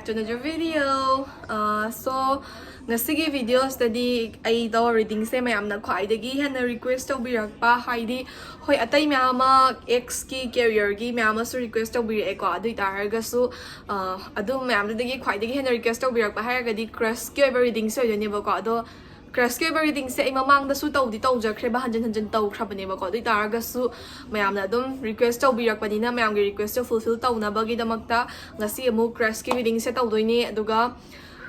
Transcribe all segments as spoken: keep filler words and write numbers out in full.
To another video. Uh, so, ꯉꯁꯤꯒꯤ videoꯁꯤꯗꯗꯤ ꯑꯩꯗꯣ readingꯁꯦ ꯃꯌꯥꯝꯅ ꯈ꯭ꯋꯥꯏꯗꯒꯤ ꯍꯦꯟꯅ request ꯇꯧꯕꯤꯔꯛꯄ, ꯍꯥꯏꯗꯤ, ꯍꯣꯏ, ꯑꯇꯩ ꯃꯌꯥꯝ ꯑꯃ, exꯀꯤ, careerꯒꯤ ꯃꯌꯥꯝ ꯑꯃꯁꯨ request ꯇꯧꯕꯤꯔꯛꯑꯦꯀꯣ꯫ ꯑꯗꯨ ꯑꯣꯏꯇꯥꯔꯒꯁꯨ, ꯑ, ꯑꯗꯨ ꯃꯌꯥꯝꯗꯨꯗꯒꯤ ꯈ꯭ꯋꯥꯏꯗꯒꯤ ꯍꯦꯟꯅ request ꯇꯧꯕꯤꯔꯛꯄ ꯍꯥꯏꯔꯒꯗꯤ crushꯀꯤ ꯑꯣꯏꯕ readingꯁꯦ ꯑꯣꯏꯗꯣꯏꯅꯦꯕꯀꯣ꯫ ꯑꯗꯣ crushꯀꯤ ꯑꯣꯏꯕ readingꯁꯦ ꯑꯩ ꯃꯃꯥꯡꯗꯁꯨ ꯇꯧꯗꯤ ꯇꯧꯖꯈ꯭ꯔꯦꯕ, ꯍꯟꯖꯤꯟ ꯍꯟꯖꯤꯟ ꯇꯧꯈ꯭ꯔꯕꯅꯦꯕꯀꯣ꯫ ꯑꯗꯨ ꯑꯣꯏꯇꯥꯔꯒꯁꯨ ꯃꯌꯥꯝꯅ ꯑꯗꯨꯝ request ꯇꯧꯕꯤꯔꯛꯄꯅꯤꯅ, ꯃꯌꯥꯝꯒꯤ requestꯇꯣ fulfill ꯇꯧꯅꯕꯒꯤꯗꯃꯛꯇ ꯉꯁꯤ ꯑꯃꯨꯛ crushꯀꯤ readingꯁꯦ ꯇꯧꯗꯣꯏꯅꯦ꯫ ꯑꯗꯨꯒ,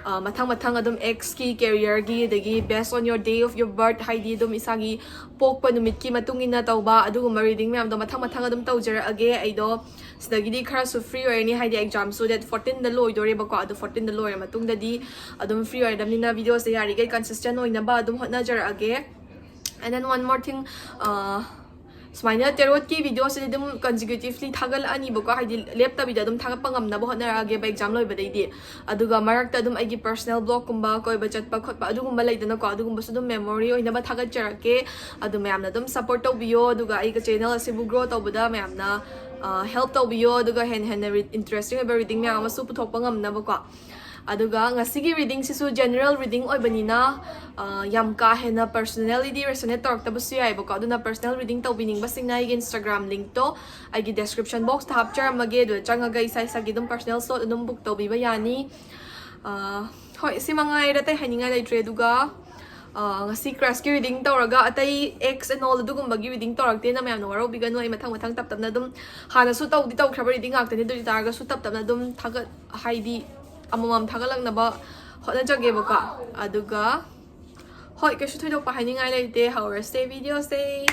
ꯑ, ꯃꯊꯪ ꯃꯊꯪ ꯑꯗꯨꯝ exꯀꯤ, careerꯒꯤ, ꯑꯗꯒꯤ based on your day of your birth, ꯍꯥꯏꯗꯤ ꯑꯗꯨꯝ ꯏꯁꯥꯒꯤ ꯄꯣꯛꯄ ꯅꯨꯃꯤꯠꯀꯤ ꯃꯇꯨꯡ ꯏꯟꯅ ꯇꯧꯕ ꯑꯗꯨꯒꯨꯝꯕ reading ꯃꯌꯥꯝꯗꯣ ꯃꯊꯪ ꯃꯊꯪ ꯑꯗꯨꯝ ꯇꯧꯖꯔꯛꯑꯒꯦ꯫ ꯑꯩꯗꯣ ꯁꯤꯗꯒꯤꯗꯤ ꯈꯔꯁꯨ free ꯑꯣꯏꯔꯅꯤ, ꯍꯥꯏꯗꯤ examꯁꯨ date fourteenꯗ ꯂꯣꯏꯗꯣꯔꯦꯕꯀꯣ꯫ ꯑꯗꯣ fourteenꯗ ꯂꯣꯏꯔ ꯃꯇꯨꯡꯗꯗꯤ ꯑꯗꯨꯝ free ꯑꯣꯏꯔꯗꯕꯅꯤꯅ videoꯁꯦ ꯌꯥꯔꯤꯈꯩ consistent ꯑꯣꯏꯅꯕ ꯑꯗꯨꯝ ꯍꯣꯠꯅꯖꯔꯛꯑꯒꯦ꯫ And then one more thing, ꯑ, ꯁꯨꯃꯥꯏꯅ tarotꯀꯤ videoꯁꯤꯗꯤ ꯑꯗꯨꯝ consecutively ꯊꯥꯒꯠꯂꯛꯑꯅꯤꯕꯀꯣ, ꯍꯥꯏꯗꯤ ꯂꯦꯞꯇꯕꯤꯗ ꯑꯗꯨꯝ ꯊꯥꯒꯠꯄ ꯉꯝꯅꯕ ꯍꯣꯠꯅꯔꯛꯑꯒꯦꯕ exam ꯂꯣꯏꯕꯗꯩꯗꯤ꯫ ꯑꯗꯨꯒ ꯃꯔꯛꯇ ꯑꯗꯨꯝ ꯑꯩꯒꯤ personal blogꯀꯨꯝꯕ, ꯀꯣꯏꯕ ꯆꯠꯄ ꯈꯣꯠꯄ ꯑꯗꯨꯒꯨꯝꯕ ꯂꯩꯗꯅꯀꯣ, ꯑꯗꯨꯒꯨꯝꯕꯁꯨ ꯑꯗꯨꯝ memory ꯑꯣꯏꯅꯕ ꯊꯥꯒꯠꯆꯔꯛꯀꯦ꯫ ꯑꯗꯨ ꯃꯌꯥꯝꯅ ꯑꯗꯨꯝ support ꯇꯧꯕꯤꯌꯣ, ꯑꯗꯨꯒ ꯑꯩꯒ channel ꯑꯁꯤꯕꯨ grow ꯇꯧꯕꯗ ꯃꯌꯥꯝꯅ, ꯑ, help ꯇꯧꯕꯤꯌꯣ, ꯑꯗꯨꯒ ꯍꯦꯟꯅ ꯍꯦꯟꯅ re-, interesting ꯑꯣꯏꯕ reading ꯃꯌꯥꯝ ꯑꯃꯁꯨ ꯄꯨꯊꯣꯛꯄ ꯉꯝꯅꯕꯀꯣ꯫ ꯑꯗꯨꯒ ꯉꯁꯤꯒꯤ readingꯁꯤꯁꯨ general reading ꯑꯣꯏꯕꯅꯤꯅ, ꯑ, ꯌꯥꯝ ꯀꯥ ꯍꯦꯟꯅ personallyꯗꯤ resonate ꯇꯧꯔꯛꯇꯕꯁꯨ ꯌꯥꯏꯑꯕꯀꯣ꯫ ꯑꯗꯨꯅ personal reading ꯇꯧꯕꯤꯅꯤꯡꯕꯁꯤꯡꯅ ꯑꯩꯒꯤ Instagram linkꯇꯣ ꯑꯩꯒꯤ description boxꯇ ꯍꯥꯞꯆꯔꯝꯃꯒꯦ, ꯑꯗꯨꯗ ꯆꯪꯉꯒ ꯏꯁꯥ ꯏꯁꯥꯒꯤ ꯑꯗꯨꯝ personal slot ꯑꯗꯨꯝ book ꯇꯧꯕꯤꯕ ꯌꯥꯅꯤ꯫ ꯑ, ꯍꯣꯏ, ꯁꯤ ꯃꯉꯥꯏꯔꯦ, ꯑꯇꯩ ꯍꯥꯏꯅꯤꯡꯉꯥꯏ ꯂꯩꯇ꯭ꯔꯦ꯫ ꯑꯗꯨꯒ, ꯑ, ꯉꯁꯤ crushꯀꯤ reading ꯇꯧꯔꯒ ꯑꯇꯩ ex and all ꯑꯗꯨꯒꯨꯝꯕꯒꯤ reading ꯇꯧꯔꯛꯇꯦꯅ ꯃꯌꯥꯝꯅ ꯋꯥꯔꯧꯕꯤꯒꯅꯨ꯫ ꯑꯩ ꯃꯊꯪ ꯃꯊꯪ ꯇꯞ ꯇꯞꯅ ꯑꯗꯨꯝ, ꯍꯥꯟꯅꯁꯨ ꯇꯧꯗꯤ ꯇꯧꯈ꯭ꯔꯕ reading ꯉꯥꯛꯇꯅꯤ, ꯑꯗꯨ ꯑꯣꯏ ꯇꯥꯔꯒꯁꯨ ꯇꯞ ꯇꯞꯅ ꯑꯗꯨꯝ ꯊꯥꯒꯠ ꯍꯥꯏꯗꯤ ꯑꯃꯃꯝ ꯊꯥꯒꯠꯂꯛꯅꯕ ꯍꯣꯠꯅꯖꯒꯦꯕꯀꯣ꯫ ꯑꯗꯨꯒ ꯍꯣꯏ, ꯀꯩꯁꯨ ꯊꯣꯏꯗꯣꯛꯄ ꯍꯥꯏꯅꯤꯡꯉꯥꯏ ꯂꯩꯇꯦ, ꯍꯧꯔꯁꯦ videoꯁꯦ꯫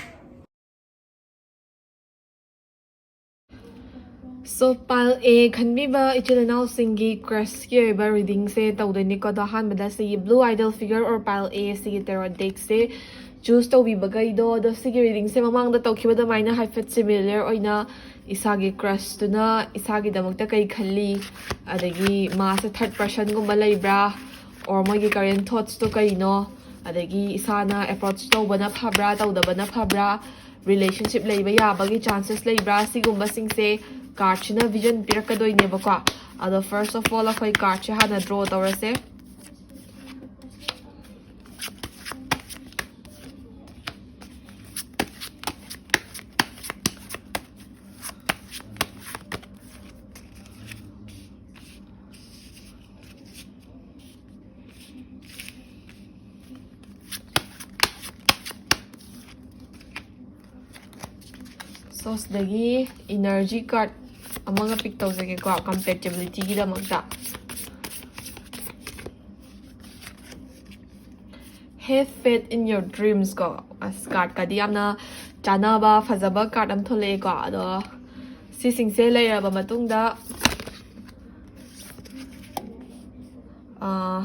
So, pile A ꯈꯟꯕꯤꯕ ꯏꯆꯤꯜ ꯏꯅꯥꯎꯁꯤꯡꯒꯤ crushꯀꯤ ꯑꯣꯏꯕ readingꯁꯦ ꯇꯧꯗꯣꯏꯅꯤꯀꯣ꯫ ꯑꯗꯣ ꯑꯍꯥꯟꯕꯗ ꯁꯤꯒꯤ Blue Idol Figure or Pile A ꯁꯤꯒꯤ tarot deckꯁꯦ choose ꯇꯧꯕꯤꯕꯈꯩꯗꯣ, ꯑꯗꯣ ꯁꯤꯒꯤ readingꯁꯦ ꯃꯃꯥꯡꯗ ꯇꯧꯈꯤꯕ ꯑꯗꯨꯃꯥꯏꯅ ꯍꯥꯏꯐꯦꯠ similar ꯑꯣꯏꯅ ꯏꯁꯥꯒꯤ crushꯇꯨꯅ ꯏꯁꯥꯒꯤꯗꯃꯛꯇ ꯀꯩ ꯈꯜꯂꯤ, ꯑꯗꯒꯤ ꯃꯥꯁꯦ third personꯒꯨꯝꯕ ꯂꯩꯕ꯭ꯔꯥ, or ꯃꯣꯏꯒꯤ current thoughtsꯇꯣ ꯀꯩꯅꯣ, ꯑꯗꯒꯤ ꯏꯁꯥꯅ approach ꯇꯧꯕꯅ ꯐꯕ꯭ꯔꯥ, ꯇꯧꯗꯕꯅ ꯐꯕ꯭ꯔꯥ, relationship ꯂꯩꯕ ꯌꯥꯕꯒꯤ chances ꯂꯩꯕ꯭ꯔꯥ, ꯁꯤꯒꯨꯝꯕꯁꯤꯡꯁꯦ ꯀꯥꯔꯠꯁꯤꯅ ꯚꯤꯖꯟ ꯄꯤꯔꯛꯀꯗꯣꯏꯅꯦꯕꯀꯣ꯫ ꯑꯗꯣ first of all ꯑꯩꯈꯣꯏ ꯀꯥꯔꯠꯁꯦ ꯍꯥꯟꯅ ꯗ꯭ꯔꯣ ꯇꯧꯔꯁꯦ꯫ So ꯁꯤꯗꯒꯤ ꯏꯅꯔꯖꯤ ꯀꯥꯔꯠ ꯑꯃꯒ ꯄꯤꯛ ꯇꯧꯖꯒꯦꯀꯣ, ꯀꯝꯄꯦꯇꯤꯕꯤꯂꯤꯇꯤꯒꯤꯗꯃꯛꯇ꯫ Have faith in your dreams ꯀꯣ꯫ ꯑꯁ, ꯀꯥꯔꯠꯀꯗꯤ ꯌꯥꯝꯅ ꯆꯥꯟꯅꯕ ꯐꯖꯕ ꯀꯥꯔꯠ ꯑꯃ ꯊꯣꯛꯂꯛꯑꯦꯀꯣ꯫ ꯑꯗꯣ ꯁꯤꯁꯤꯡꯁꯦ ꯂꯩꯔꯕ ꯃꯇꯨꯡꯗ, ꯑꯥ,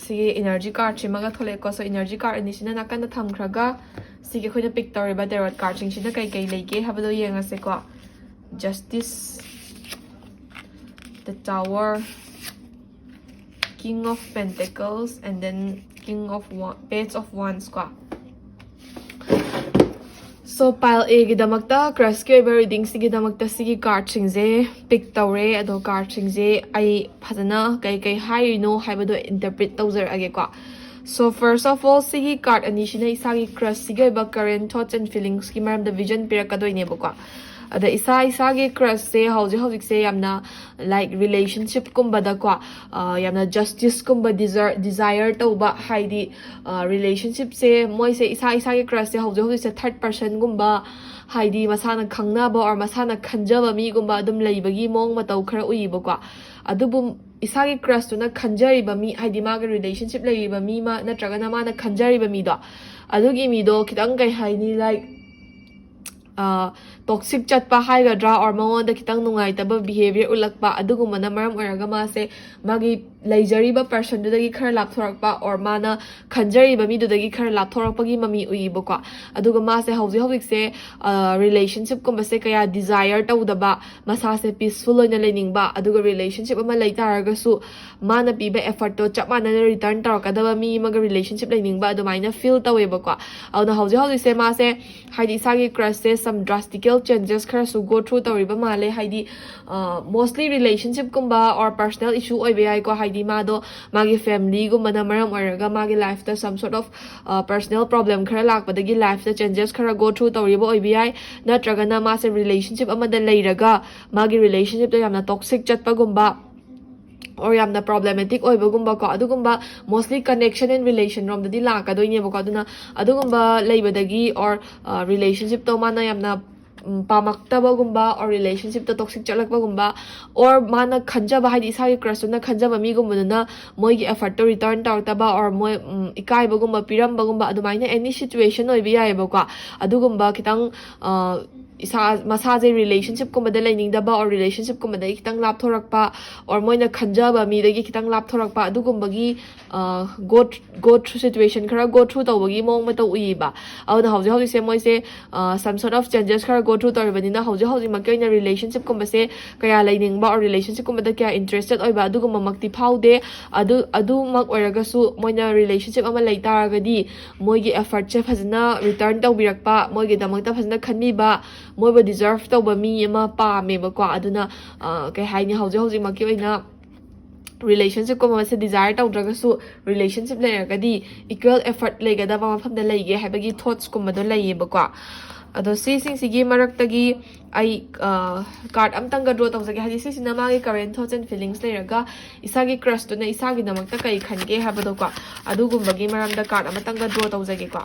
ꯁꯤꯒꯤ ꯏꯅꯔꯖꯤ ꯀꯥꯔꯠꯁꯤꯃꯒ ꯊꯣꯛꯂꯛꯑꯦꯀꯣ꯫ So ꯏꯅꯔꯖꯤ ꯀꯥꯔꯠ ꯑꯅꯤꯁꯤꯅ ꯅꯥꯀꯟꯗ ꯊꯝꯈ꯭ꯔꯒ, ꯁꯤꯒꯤ ꯑꯩꯈꯣꯏꯅ ꯄꯤꯛ ꯇꯧꯔꯤꯕ ꯇꯦꯔꯣꯠ ꯀꯥꯔꯠꯁꯤꯡꯁꯤꯗ ꯀꯩ ꯀꯩ ꯂꯩꯒꯦ ꯍꯥꯏꯕꯗꯣ ꯌꯦꯡꯉꯁꯦꯀꯣ꯫ Justice, the Tower, King of Pentacles, and then King of Wa- Page of Wands ꯀꯣ꯫ So pile A ꯒꯤꯗꯃꯛꯇ, crush ꯀꯤ ꯑꯣꯏꯕ reading ꯁꯤꯒꯤꯗꯃꯛꯇ ꯁꯤꯒꯤ ꯀꯥꯔꯠꯁꯤꯡꯁꯦ ꯄꯤꯛ ꯇꯧꯔꯦ꯫ ꯑꯗꯣ ꯀꯥꯔꯠꯁꯤꯡꯁꯦ ꯑꯩ ꯐꯖꯅ ꯀꯩ ꯀꯩ ꯍꯥꯏꯔꯤꯅꯣ ꯍꯥꯏꯕꯗꯣ interpret ꯇꯧꯖꯔꯛꯑꯒꯦꯀꯣ꯫ So first of all ꯁꯤꯒꯤ ꯀꯥꯔꯠ ꯑꯅꯤꯁꯤꯅ ꯏꯁꯥꯒꯤ crush ꯁꯤꯒꯤ ꯑꯣꯏꯕ current thoughts and feelings ꯀꯤ ꯃꯔꯝꯗ vision ꯄꯤꯔꯛꯀꯗꯣꯏꯅꯦꯕꯀꯣ꯫ ꯑꯗ ꯏꯁꯥ ꯏꯁꯥꯒꯤ crush ꯁꯦ ꯍꯧꯖꯤꯛ ꯍꯧꯖꯤꯛꯁꯦ ꯌꯥꯝꯅ, like, relationship ꯀꯨꯝꯕꯗꯀꯣ, ꯑ, ꯌꯥꯝꯅ justice ꯀꯨꯝꯕ desire, desire ꯇꯧꯕ, ꯍꯥꯏꯗꯤ, ꯑ, relationship ꯁꯦ ꯃꯣꯏꯁꯦ ꯏꯁꯥ ꯏꯁꯥꯒꯤ crush ꯁꯦ ꯍꯧꯖꯤꯛ ꯍꯧꯖꯤꯛꯁꯦ third person ꯒꯨꯝꯕ, ꯍꯥꯏꯗꯤ ꯃꯁꯥꯅ ꯈꯪꯅꯕ or ꯃꯁꯥꯅ ꯈꯟꯖꯕ ꯃꯤꯒꯨꯝꯕ ꯑꯗꯨꯝ ꯂꯩꯕꯒꯤ ꯃꯑꯣꯡ ꯃꯇꯧ ꯈꯔ ꯎꯏꯌꯦꯕꯀꯣ꯫ ꯑꯗꯨꯕꯨ ꯏꯁꯥꯒꯤ crush ꯇꯨꯅ ꯈꯟꯖꯔꯤꯕ ꯃꯤ, ꯍꯥꯏꯗꯤ ꯃꯥꯒ relationship ꯂꯩꯔꯤꯕ ꯃꯤ ꯑꯃ ꯅꯠꯇ꯭ꯔꯒꯅ ꯃꯥꯅ ꯈꯟꯖꯔꯤꯕ ꯃꯤꯗꯣ, ꯑꯗꯨꯒꯤ ꯃꯤꯗꯣ ꯈꯤꯇꯪ, ꯀꯩ ꯍꯥꯏꯅꯤ, like, ꯑ, toxic ꯆꯠꯄ ꯍꯥꯏꯒꯗ꯭ꯔꯥ, or ꯃꯉꯣꯟꯗ ꯈꯤꯇꯪ ꯅꯨꯡꯉꯥꯏꯇꯕ behaviour ꯎꯠꯂꯛꯄ, ꯑꯗꯨꯒꯨꯝꯕꯅ ꯃꯔꯝ ꯑꯣꯏꯔꯒ ꯃꯥꯁꯦ ꯃꯥꯒꯤ ꯂꯩꯖꯔꯤꯕ personꯗꯨꯗꯒꯤ ꯈꯔ ꯂꯥꯞꯊꯣꯔꯛꯄ, or ꯃꯥꯅ ꯈꯟꯖꯔꯤꯕ ꯃꯤꯗꯨꯗꯒꯤ ꯈꯔ ꯂꯥꯞꯊꯣꯔꯛꯄꯒꯤ ꯃꯃꯤ ꯎꯏꯌꯦꯕꯀꯣ꯫ ꯑꯗꯨꯒ ꯃꯥꯁꯦ ꯍꯧꯖꯤꯛ ꯍꯧꯖꯤꯛꯁꯦ relationshipꯀꯨꯝꯕꯁꯦ ꯀꯌꯥ desire ꯇꯧꯗꯕ, ꯃꯁꯥꯁꯦ peaceful ꯑꯣꯏꯅ ꯂꯩꯅꯤꯡꯕ, ꯑꯗꯨꯒ relationship ꯑꯃ ꯂꯩ ꯇꯥꯔꯒꯁꯨ ꯃꯥꯅ ꯄꯤꯕ effortꯇꯣ ꯆꯞ ꯃꯥꯟꯅꯅ return ꯇꯧꯔꯛꯀꯗꯕ ꯃꯤ ꯑꯃꯒ relationship ꯂꯩꯅꯤꯡꯕ, ꯑꯗꯨꯃꯥꯏꯅ feel ꯇꯧꯋꯦꯕꯀꯣ꯫ ꯑꯗꯨꯅ ꯍꯧꯖꯤꯛ ꯍꯧꯖꯤꯛꯁꯦ ꯃꯥꯁꯦ ꯍꯥꯏꯗꯤ ꯏꯁꯥꯒꯤ crushꯁꯦ some drastical changes ꯈꯔꯁꯨ go through ꯇꯧꯔꯤꯕ ꯃꯥꯜꯂꯦ꯫ ꯍꯥꯏꯗꯤ mostly relationshipꯀꯨꯝꯕ or personal issue ꯑꯣꯏꯕ ꯌꯥꯏꯀꯣ꯫ ꯍꯥꯏꯗꯤ ꯃꯥꯗꯣ ꯃꯥꯒꯤ familyꯒꯨꯝꯕꯅ ꯃꯔꯝ ꯑꯣꯏꯔꯒ ꯃꯥꯒꯤ lifeꯇ some sort of personal problem ꯈꯔ ꯂꯥꯛꯄꯗꯒꯤ lifeꯇ changes ꯈꯔ go through ꯇꯧꯔꯤꯕ ꯑꯣꯏꯕ ꯌꯥꯏ꯫ ꯅꯠꯇ꯭ꯔꯒꯅ ꯃꯥꯁꯦ relationship ꯑꯃꯗ ꯂꯩꯔꯒ ꯃꯥꯒꯤ relationshipꯇꯣ ꯌꯥꯝꯅ toxic ꯆꯠꯄꯒꯨꯝꯕ, or ꯌꯥꯝꯅ problematic ꯑꯣꯏꯕꯒꯨꯝꯕꯀꯣ, ꯑꯗꯨꯒꯨꯝꯕ mostly connection and relation ꯔꯣꯝꯗꯗꯤ ꯂꯥꯛꯀꯗꯣꯏꯅꯦꯕꯀꯣ꯫ ꯑꯗꯨꯅ ꯑꯗꯨꯒꯨꯝꯕ ꯂꯩꯕꯗꯒꯤ or relationshipꯇꯣ ꯃꯥꯅ ꯌꯥꯝꯅ ꯄꯥꯝꯃꯛꯇꯕꯒꯨꯝꯕ, or relationshipꯇ toxic ꯆꯠꯂꯛꯄꯒꯨꯝꯕ, or ꯃꯥꯅ ꯈꯟꯖꯕ, ꯍꯥꯏꯗꯤ ꯏꯁꯥꯒꯤ crushꯇꯨꯅ ꯈꯟꯖꯕ ꯃꯤꯒꯨꯝꯕꯗꯨꯅ ꯃꯣꯏꯒꯤ effortꯇꯣ return ꯇꯧꯔꯛꯇꯕ, or ꯃꯣꯏ ꯏꯀꯥꯏꯕꯒꯨꯝꯕ ꯄꯤꯔꯝꯕꯒꯨꯝꯕ, ꯑꯗꯨꯃꯥꯏꯅ any situation ꯑꯣꯏꯕ ꯌꯥꯏꯑꯕꯀꯣ꯫ ꯑꯗꯨꯒꯨꯝꯕ ꯈꯤꯇꯪ ꯏꯁꯥ ꯃꯁꯥꯁꯦ relationshipꯀꯨꯝꯕꯗ ꯂꯩꯅꯤꯡꯗꯕ, or relationshipꯀꯨꯝꯕꯗꯒꯤ ꯈꯤꯇꯪ ꯂꯥꯞꯊꯣꯔꯛꯄ, or ꯃꯣꯏꯅ ꯈꯟꯖꯕ ꯃꯤꯗꯒꯤ ꯈꯤꯇꯪ ꯂꯥꯞꯊꯣꯔꯛꯄ, ꯑꯗꯨꯒꯨꯝꯕꯒꯤ go go through situation ꯈꯔ go through ꯇꯧꯕꯒꯤ ꯃꯑꯣꯡ ꯃꯇꯧ ꯎꯏꯌꯦꯕ꯫ ꯑꯗꯨꯅ ꯍꯧꯖꯤꯛ ꯍꯧꯖꯤꯛꯁꯦ ꯃꯣꯏꯁꯦ some sort of changes ꯈꯔ go through ꯇꯧꯔꯤꯕꯅꯤꯅ ꯍꯧꯖꯤꯛ ꯍꯧꯖꯤꯛꯃꯛꯀꯤ ꯑꯣꯏꯅ relationshipꯀꯨꯝꯕꯁꯦ ꯀꯌꯥ ꯂꯩꯅꯤꯡꯕ, or relationshipꯀꯨꯝꯕꯗ ꯀꯌꯥ interested ꯑꯣꯏꯕ ꯑꯗꯨꯒꯨꯝꯕꯃꯛꯇꯤ ꯐꯥꯎꯗꯦ꯫ ꯑꯗꯨ ꯑꯗꯨꯃꯛ ꯑꯣꯏꯔꯒꯁꯨ ꯃꯣꯏꯅ relationship ꯑꯃ ꯂꯩ ꯇꯥꯔꯒꯗꯤ ꯃꯣꯏꯒꯤ effortꯁꯦ ꯐꯖꯅ return ꯇꯧꯕꯤꯔꯛꯄ, ꯃꯣꯏꯒꯤꯗꯃꯛꯇ ꯐꯖꯅ ꯈꯟꯕꯤꯕ, ꯃꯣꯏꯕꯨ deserve ꯇꯧꯕ ꯃꯤ ꯑꯃ ꯄꯥꯝꯃꯦꯕꯀꯣ꯫ ꯑꯗꯨꯅ ꯀꯩ ꯍꯥꯏꯅꯤ, ꯍꯧꯖꯤꯛ ꯍꯧꯖꯤꯛꯃꯛꯀꯤ ꯑꯣꯏꯅ relationshipꯀꯨꯝꯕ ꯑꯃꯁꯦ desire ꯇꯧꯗ꯭ꯔꯒꯁꯨ relationship ꯂꯩꯔꯒꯗꯤ equal effort ꯂꯩꯒꯗꯕ ꯃꯐꯝꯗ ꯂꯩꯒꯦ ꯍꯥꯏꯕꯒꯤ thoughtsꯀꯨꯝꯕꯗꯣ ꯂꯩꯌꯦꯕꯀꯣ꯫ ꯑꯗꯣ ꯁꯤꯁꯤꯡꯁꯤꯒꯤ ꯃꯔꯛꯇꯒꯤ ꯑꯩ card ꯑꯝꯇꯪꯒ draw ꯇꯧꯖꯒꯦ꯫ ꯍꯥꯏꯗꯤ ꯁꯤꯁꯤꯅ ꯃꯥꯒꯤ current thoughts and feelings ꯂꯩꯔꯒ ꯏꯁꯥꯒꯤ crushꯇꯨꯅ ꯏꯁꯥꯒꯤꯗꯃꯛꯇ ꯀꯔꯤ ꯈꯟꯒꯦ ꯍꯥꯏꯕꯗꯣꯀꯣ, ꯑꯗꯨꯒꯨꯝꯕꯒꯤ ꯃꯔꯝꯗ card ꯑꯃꯇꯪꯒ draw ꯇꯧꯖꯒꯦꯀꯣ꯫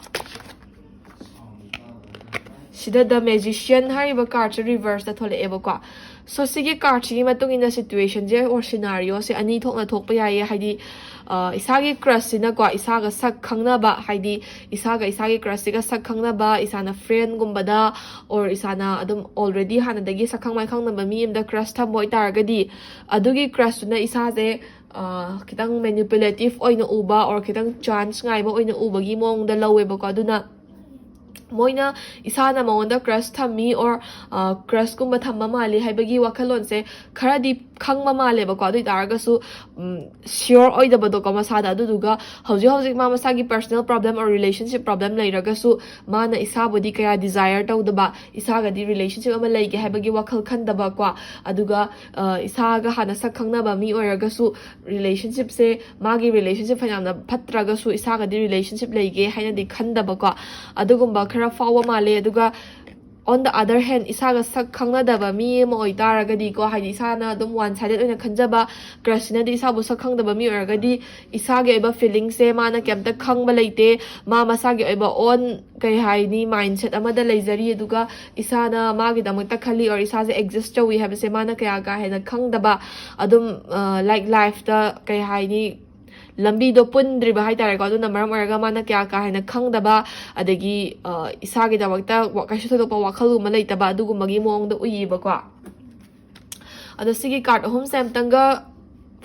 ꯁꯤꯗ The Magician ꯍꯥꯏꯔꯤꯕ cardꯁꯦ reverseꯇ ꯊꯣꯛꯂꯛꯑꯦꯕꯀꯣ꯫ So ꯁꯤꯒꯤ cardꯁꯤꯒꯤ ꯃꯇꯨꯡ ꯏꯟꯅ situationꯁꯦ or scenarioꯁꯦ ꯑꯅꯤ ꯊꯣꯛꯅ ꯊꯣꯛꯄ ꯌꯥꯏꯌꯦ꯫ ꯍꯥꯏꯗꯤ ꯏꯁꯥꯒꯤ crushꯁꯤꯅꯀꯣ ꯏꯁꯥꯒ ꯁꯛ ꯈꯪꯅꯕ, ꯍꯥꯏꯗꯤ ꯏꯁꯥꯒ ꯏꯁꯥꯒꯤ crushꯁꯤꯒ ꯁꯛ ꯈꯪꯅꯕ, ꯏꯁꯥꯅ friendꯒꯨꯝꯕꯗ or ꯏꯁꯥꯅ ꯑꯗꯨꯝ already ꯍꯥꯟꯅꯗꯒꯤ ꯁꯛꯈꯪ ꯃꯥꯏꯈꯪꯅꯕ ꯃꯤ ꯑꯃꯗ crush ꯊꯝꯕ ꯑꯣꯏꯇꯥꯔꯒꯗꯤ ꯑꯗꯨꯒꯤ crushꯇꯨꯅ ꯏꯁꯥꯁꯦ ꯑ, ꯈꯤꯇꯪ ꯃꯦꯅꯤꯄꯨꯂꯦꯇꯤꯞ ꯑꯣꯏꯅ ꯎꯕ or ꯈꯤꯇꯪ ꯆꯥꯟꯁ ꯉꯥꯏꯕ ꯑꯣꯏꯅ ꯎꯕꯒꯤ ꯃꯑꯣꯡꯗ ꯂꯧꯋꯦꯕꯀꯣ꯫ ꯑꯗꯨꯅ ꯃꯣꯏꯅ ꯏꯁꯥꯅ ꯃꯉꯣꯟꯗ ꯀ꯭ꯔꯁ ꯊꯝꯃꯤ or ꯀ꯭ꯔꯁꯀꯨꯝꯕ ꯊꯝꯕ ꯃꯥꯜꯂꯤ ꯍꯥꯏꯕꯒꯤ ꯋꯥꯈꯜꯂꯣꯟꯁꯦ ꯈꯔꯗꯤ ꯈꯪꯕ ꯃꯥꯜꯂꯦꯕꯀꯣ꯫ ꯑꯗꯨ ꯑꯣꯏꯇꯥꯔꯒꯁꯨ ꯁꯤꯌꯣꯔ ꯑꯣꯏꯗꯕꯗꯣꯀꯣ ꯃꯁꯥꯗ꯫ ꯑꯗꯨꯗꯨꯒ ꯍꯧꯖꯤꯛ ꯍꯧꯖꯤꯛ ꯃꯥ ꯃꯁꯥꯒꯤ personal problem or relationship problem ꯂꯩꯔꯒꯁꯨ ꯃꯥꯅ ꯏꯁꯥꯕꯨꯗꯤ ꯀꯌꯥ ꯗꯤꯖꯥꯌꯔ ꯇꯧꯗꯕ, ꯏꯁꯥꯒꯗꯤ ꯔꯤꯂꯦꯁꯟꯁꯤꯞ ꯑꯃ ꯂꯩꯒꯦ ꯍꯥꯏꯕꯒꯤ ꯋꯥꯈꯜ ꯈꯟꯗꯕꯀꯣ꯫ ꯑꯗꯨꯒ ꯑ, ꯏꯁꯥꯒ ꯍꯥꯟꯅ ꯁꯛ ꯈꯪꯅꯕ ꯃꯤ ꯑꯣꯏꯔꯒꯁꯨ ꯔꯤꯂꯦꯁꯟꯁꯤꯞꯁꯦ, ꯃꯥꯒꯤ ꯔꯤꯂꯦꯁꯟꯁꯤꯞ ꯐꯅꯌꯥꯝꯅ ꯐꯠꯇ꯭ꯔꯒꯁꯨ ꯏꯁꯥꯒꯗꯤ ꯔꯤꯂꯦꯁꯟꯁꯤꯞ ꯂꯩꯒꯦ ꯍꯥꯏꯅꯗꯤ ꯈꯟꯗꯕꯀꯣ꯫ ꯑꯗꯨꯒꯨꯝꯕ ꯈꯔ ꯐꯥꯎꯕ ꯃꯥꯜꯂꯦ꯫ ꯑꯗꯨꯒ on the other hand, ꯏꯁꯥꯒ ꯁꯛ ꯈꯪꯅꯗꯕ ꯃꯤ ꯑꯃ ꯑꯣꯏꯇꯥꯔꯒꯗꯤꯀꯣ, ꯍꯥꯏꯗꯤ ꯏꯁꯥꯅ ꯑꯗꯨꯝ ꯋꯥꯟ ꯁꯥꯏꯗꯦꯠ ꯑꯣꯏꯅ ꯈꯟꯖꯕ, ꯀ꯭ꯔꯁꯁꯤꯅꯗꯤ ꯏꯁꯥꯕꯨ ꯁꯛ ꯈꯪꯗꯕ ꯃꯤ ꯑꯣꯏꯔꯒꯗꯤ ꯏꯁꯥꯒꯤ ꯑꯣꯏꯕ ꯐꯤꯂꯤꯡꯁꯦ ꯃꯥꯅ ꯀꯩꯝꯇ ꯈꯪꯕ ꯂꯩꯇꯦ꯫ ꯃꯥ ꯃꯁꯥꯒꯤ ꯑꯣꯏꯕ ꯑꯣꯟ, ꯀꯩ ꯍꯥꯏꯅꯤ, ꯃꯥꯏꯟꯁꯦꯠ ꯑꯃꯗ ꯂꯩꯖꯔꯤ꯫ ꯑꯗꯨꯒ ꯏꯁꯥꯅ ꯃꯥꯒꯤꯗꯃꯛꯇ ꯈꯜꯂꯤ or ꯏꯁꯥꯁꯦ ꯑꯦꯛꯖꯤꯁ ꯇꯧꯏ ꯍꯥꯏꯕꯁꯦ ꯃꯥꯅ ꯀꯌꯥ ꯀꯥ ꯍꯦꯟꯅ ꯈꯪꯗꯕ, ꯑꯗꯨꯝ ꯂꯥꯏꯛ ꯂꯥꯏꯐꯇ, ꯀꯩ ꯍꯥꯏꯅꯤ, ꯂꯝꯕꯤꯗꯣ ꯄꯨꯟꯗ꯭ꯔꯤꯕ ꯍꯥꯏꯇꯥꯔꯦꯀꯣ꯫ ꯑꯗꯨꯅ ꯃꯔꯝ ꯑꯣꯏꯔꯒ ꯃꯥꯅ ꯀꯌꯥ ꯀꯥ ꯍꯦꯟꯅ ꯈꯪꯗꯕ, ꯑꯗꯒꯤ ꯑ, ꯏꯁꯥꯒꯤꯗꯃꯛꯇ ꯋꯥ- ꯀꯩꯁꯨ ꯊꯣꯏꯗꯣꯛꯄ ꯋꯥꯈꯜꯒꯨꯝꯕ ꯂꯩꯇꯕ, ꯑꯗꯨꯒꯨꯝꯕꯒꯤ ꯃꯑꯣꯡꯗ ꯎꯏꯌꯦꯕꯀꯣ꯫ ꯑꯗꯣ ꯁꯤꯒꯤ ꯀꯥꯔꯠ ꯑꯍꯨꯝꯁꯦ ꯑꯝꯇꯪꯒ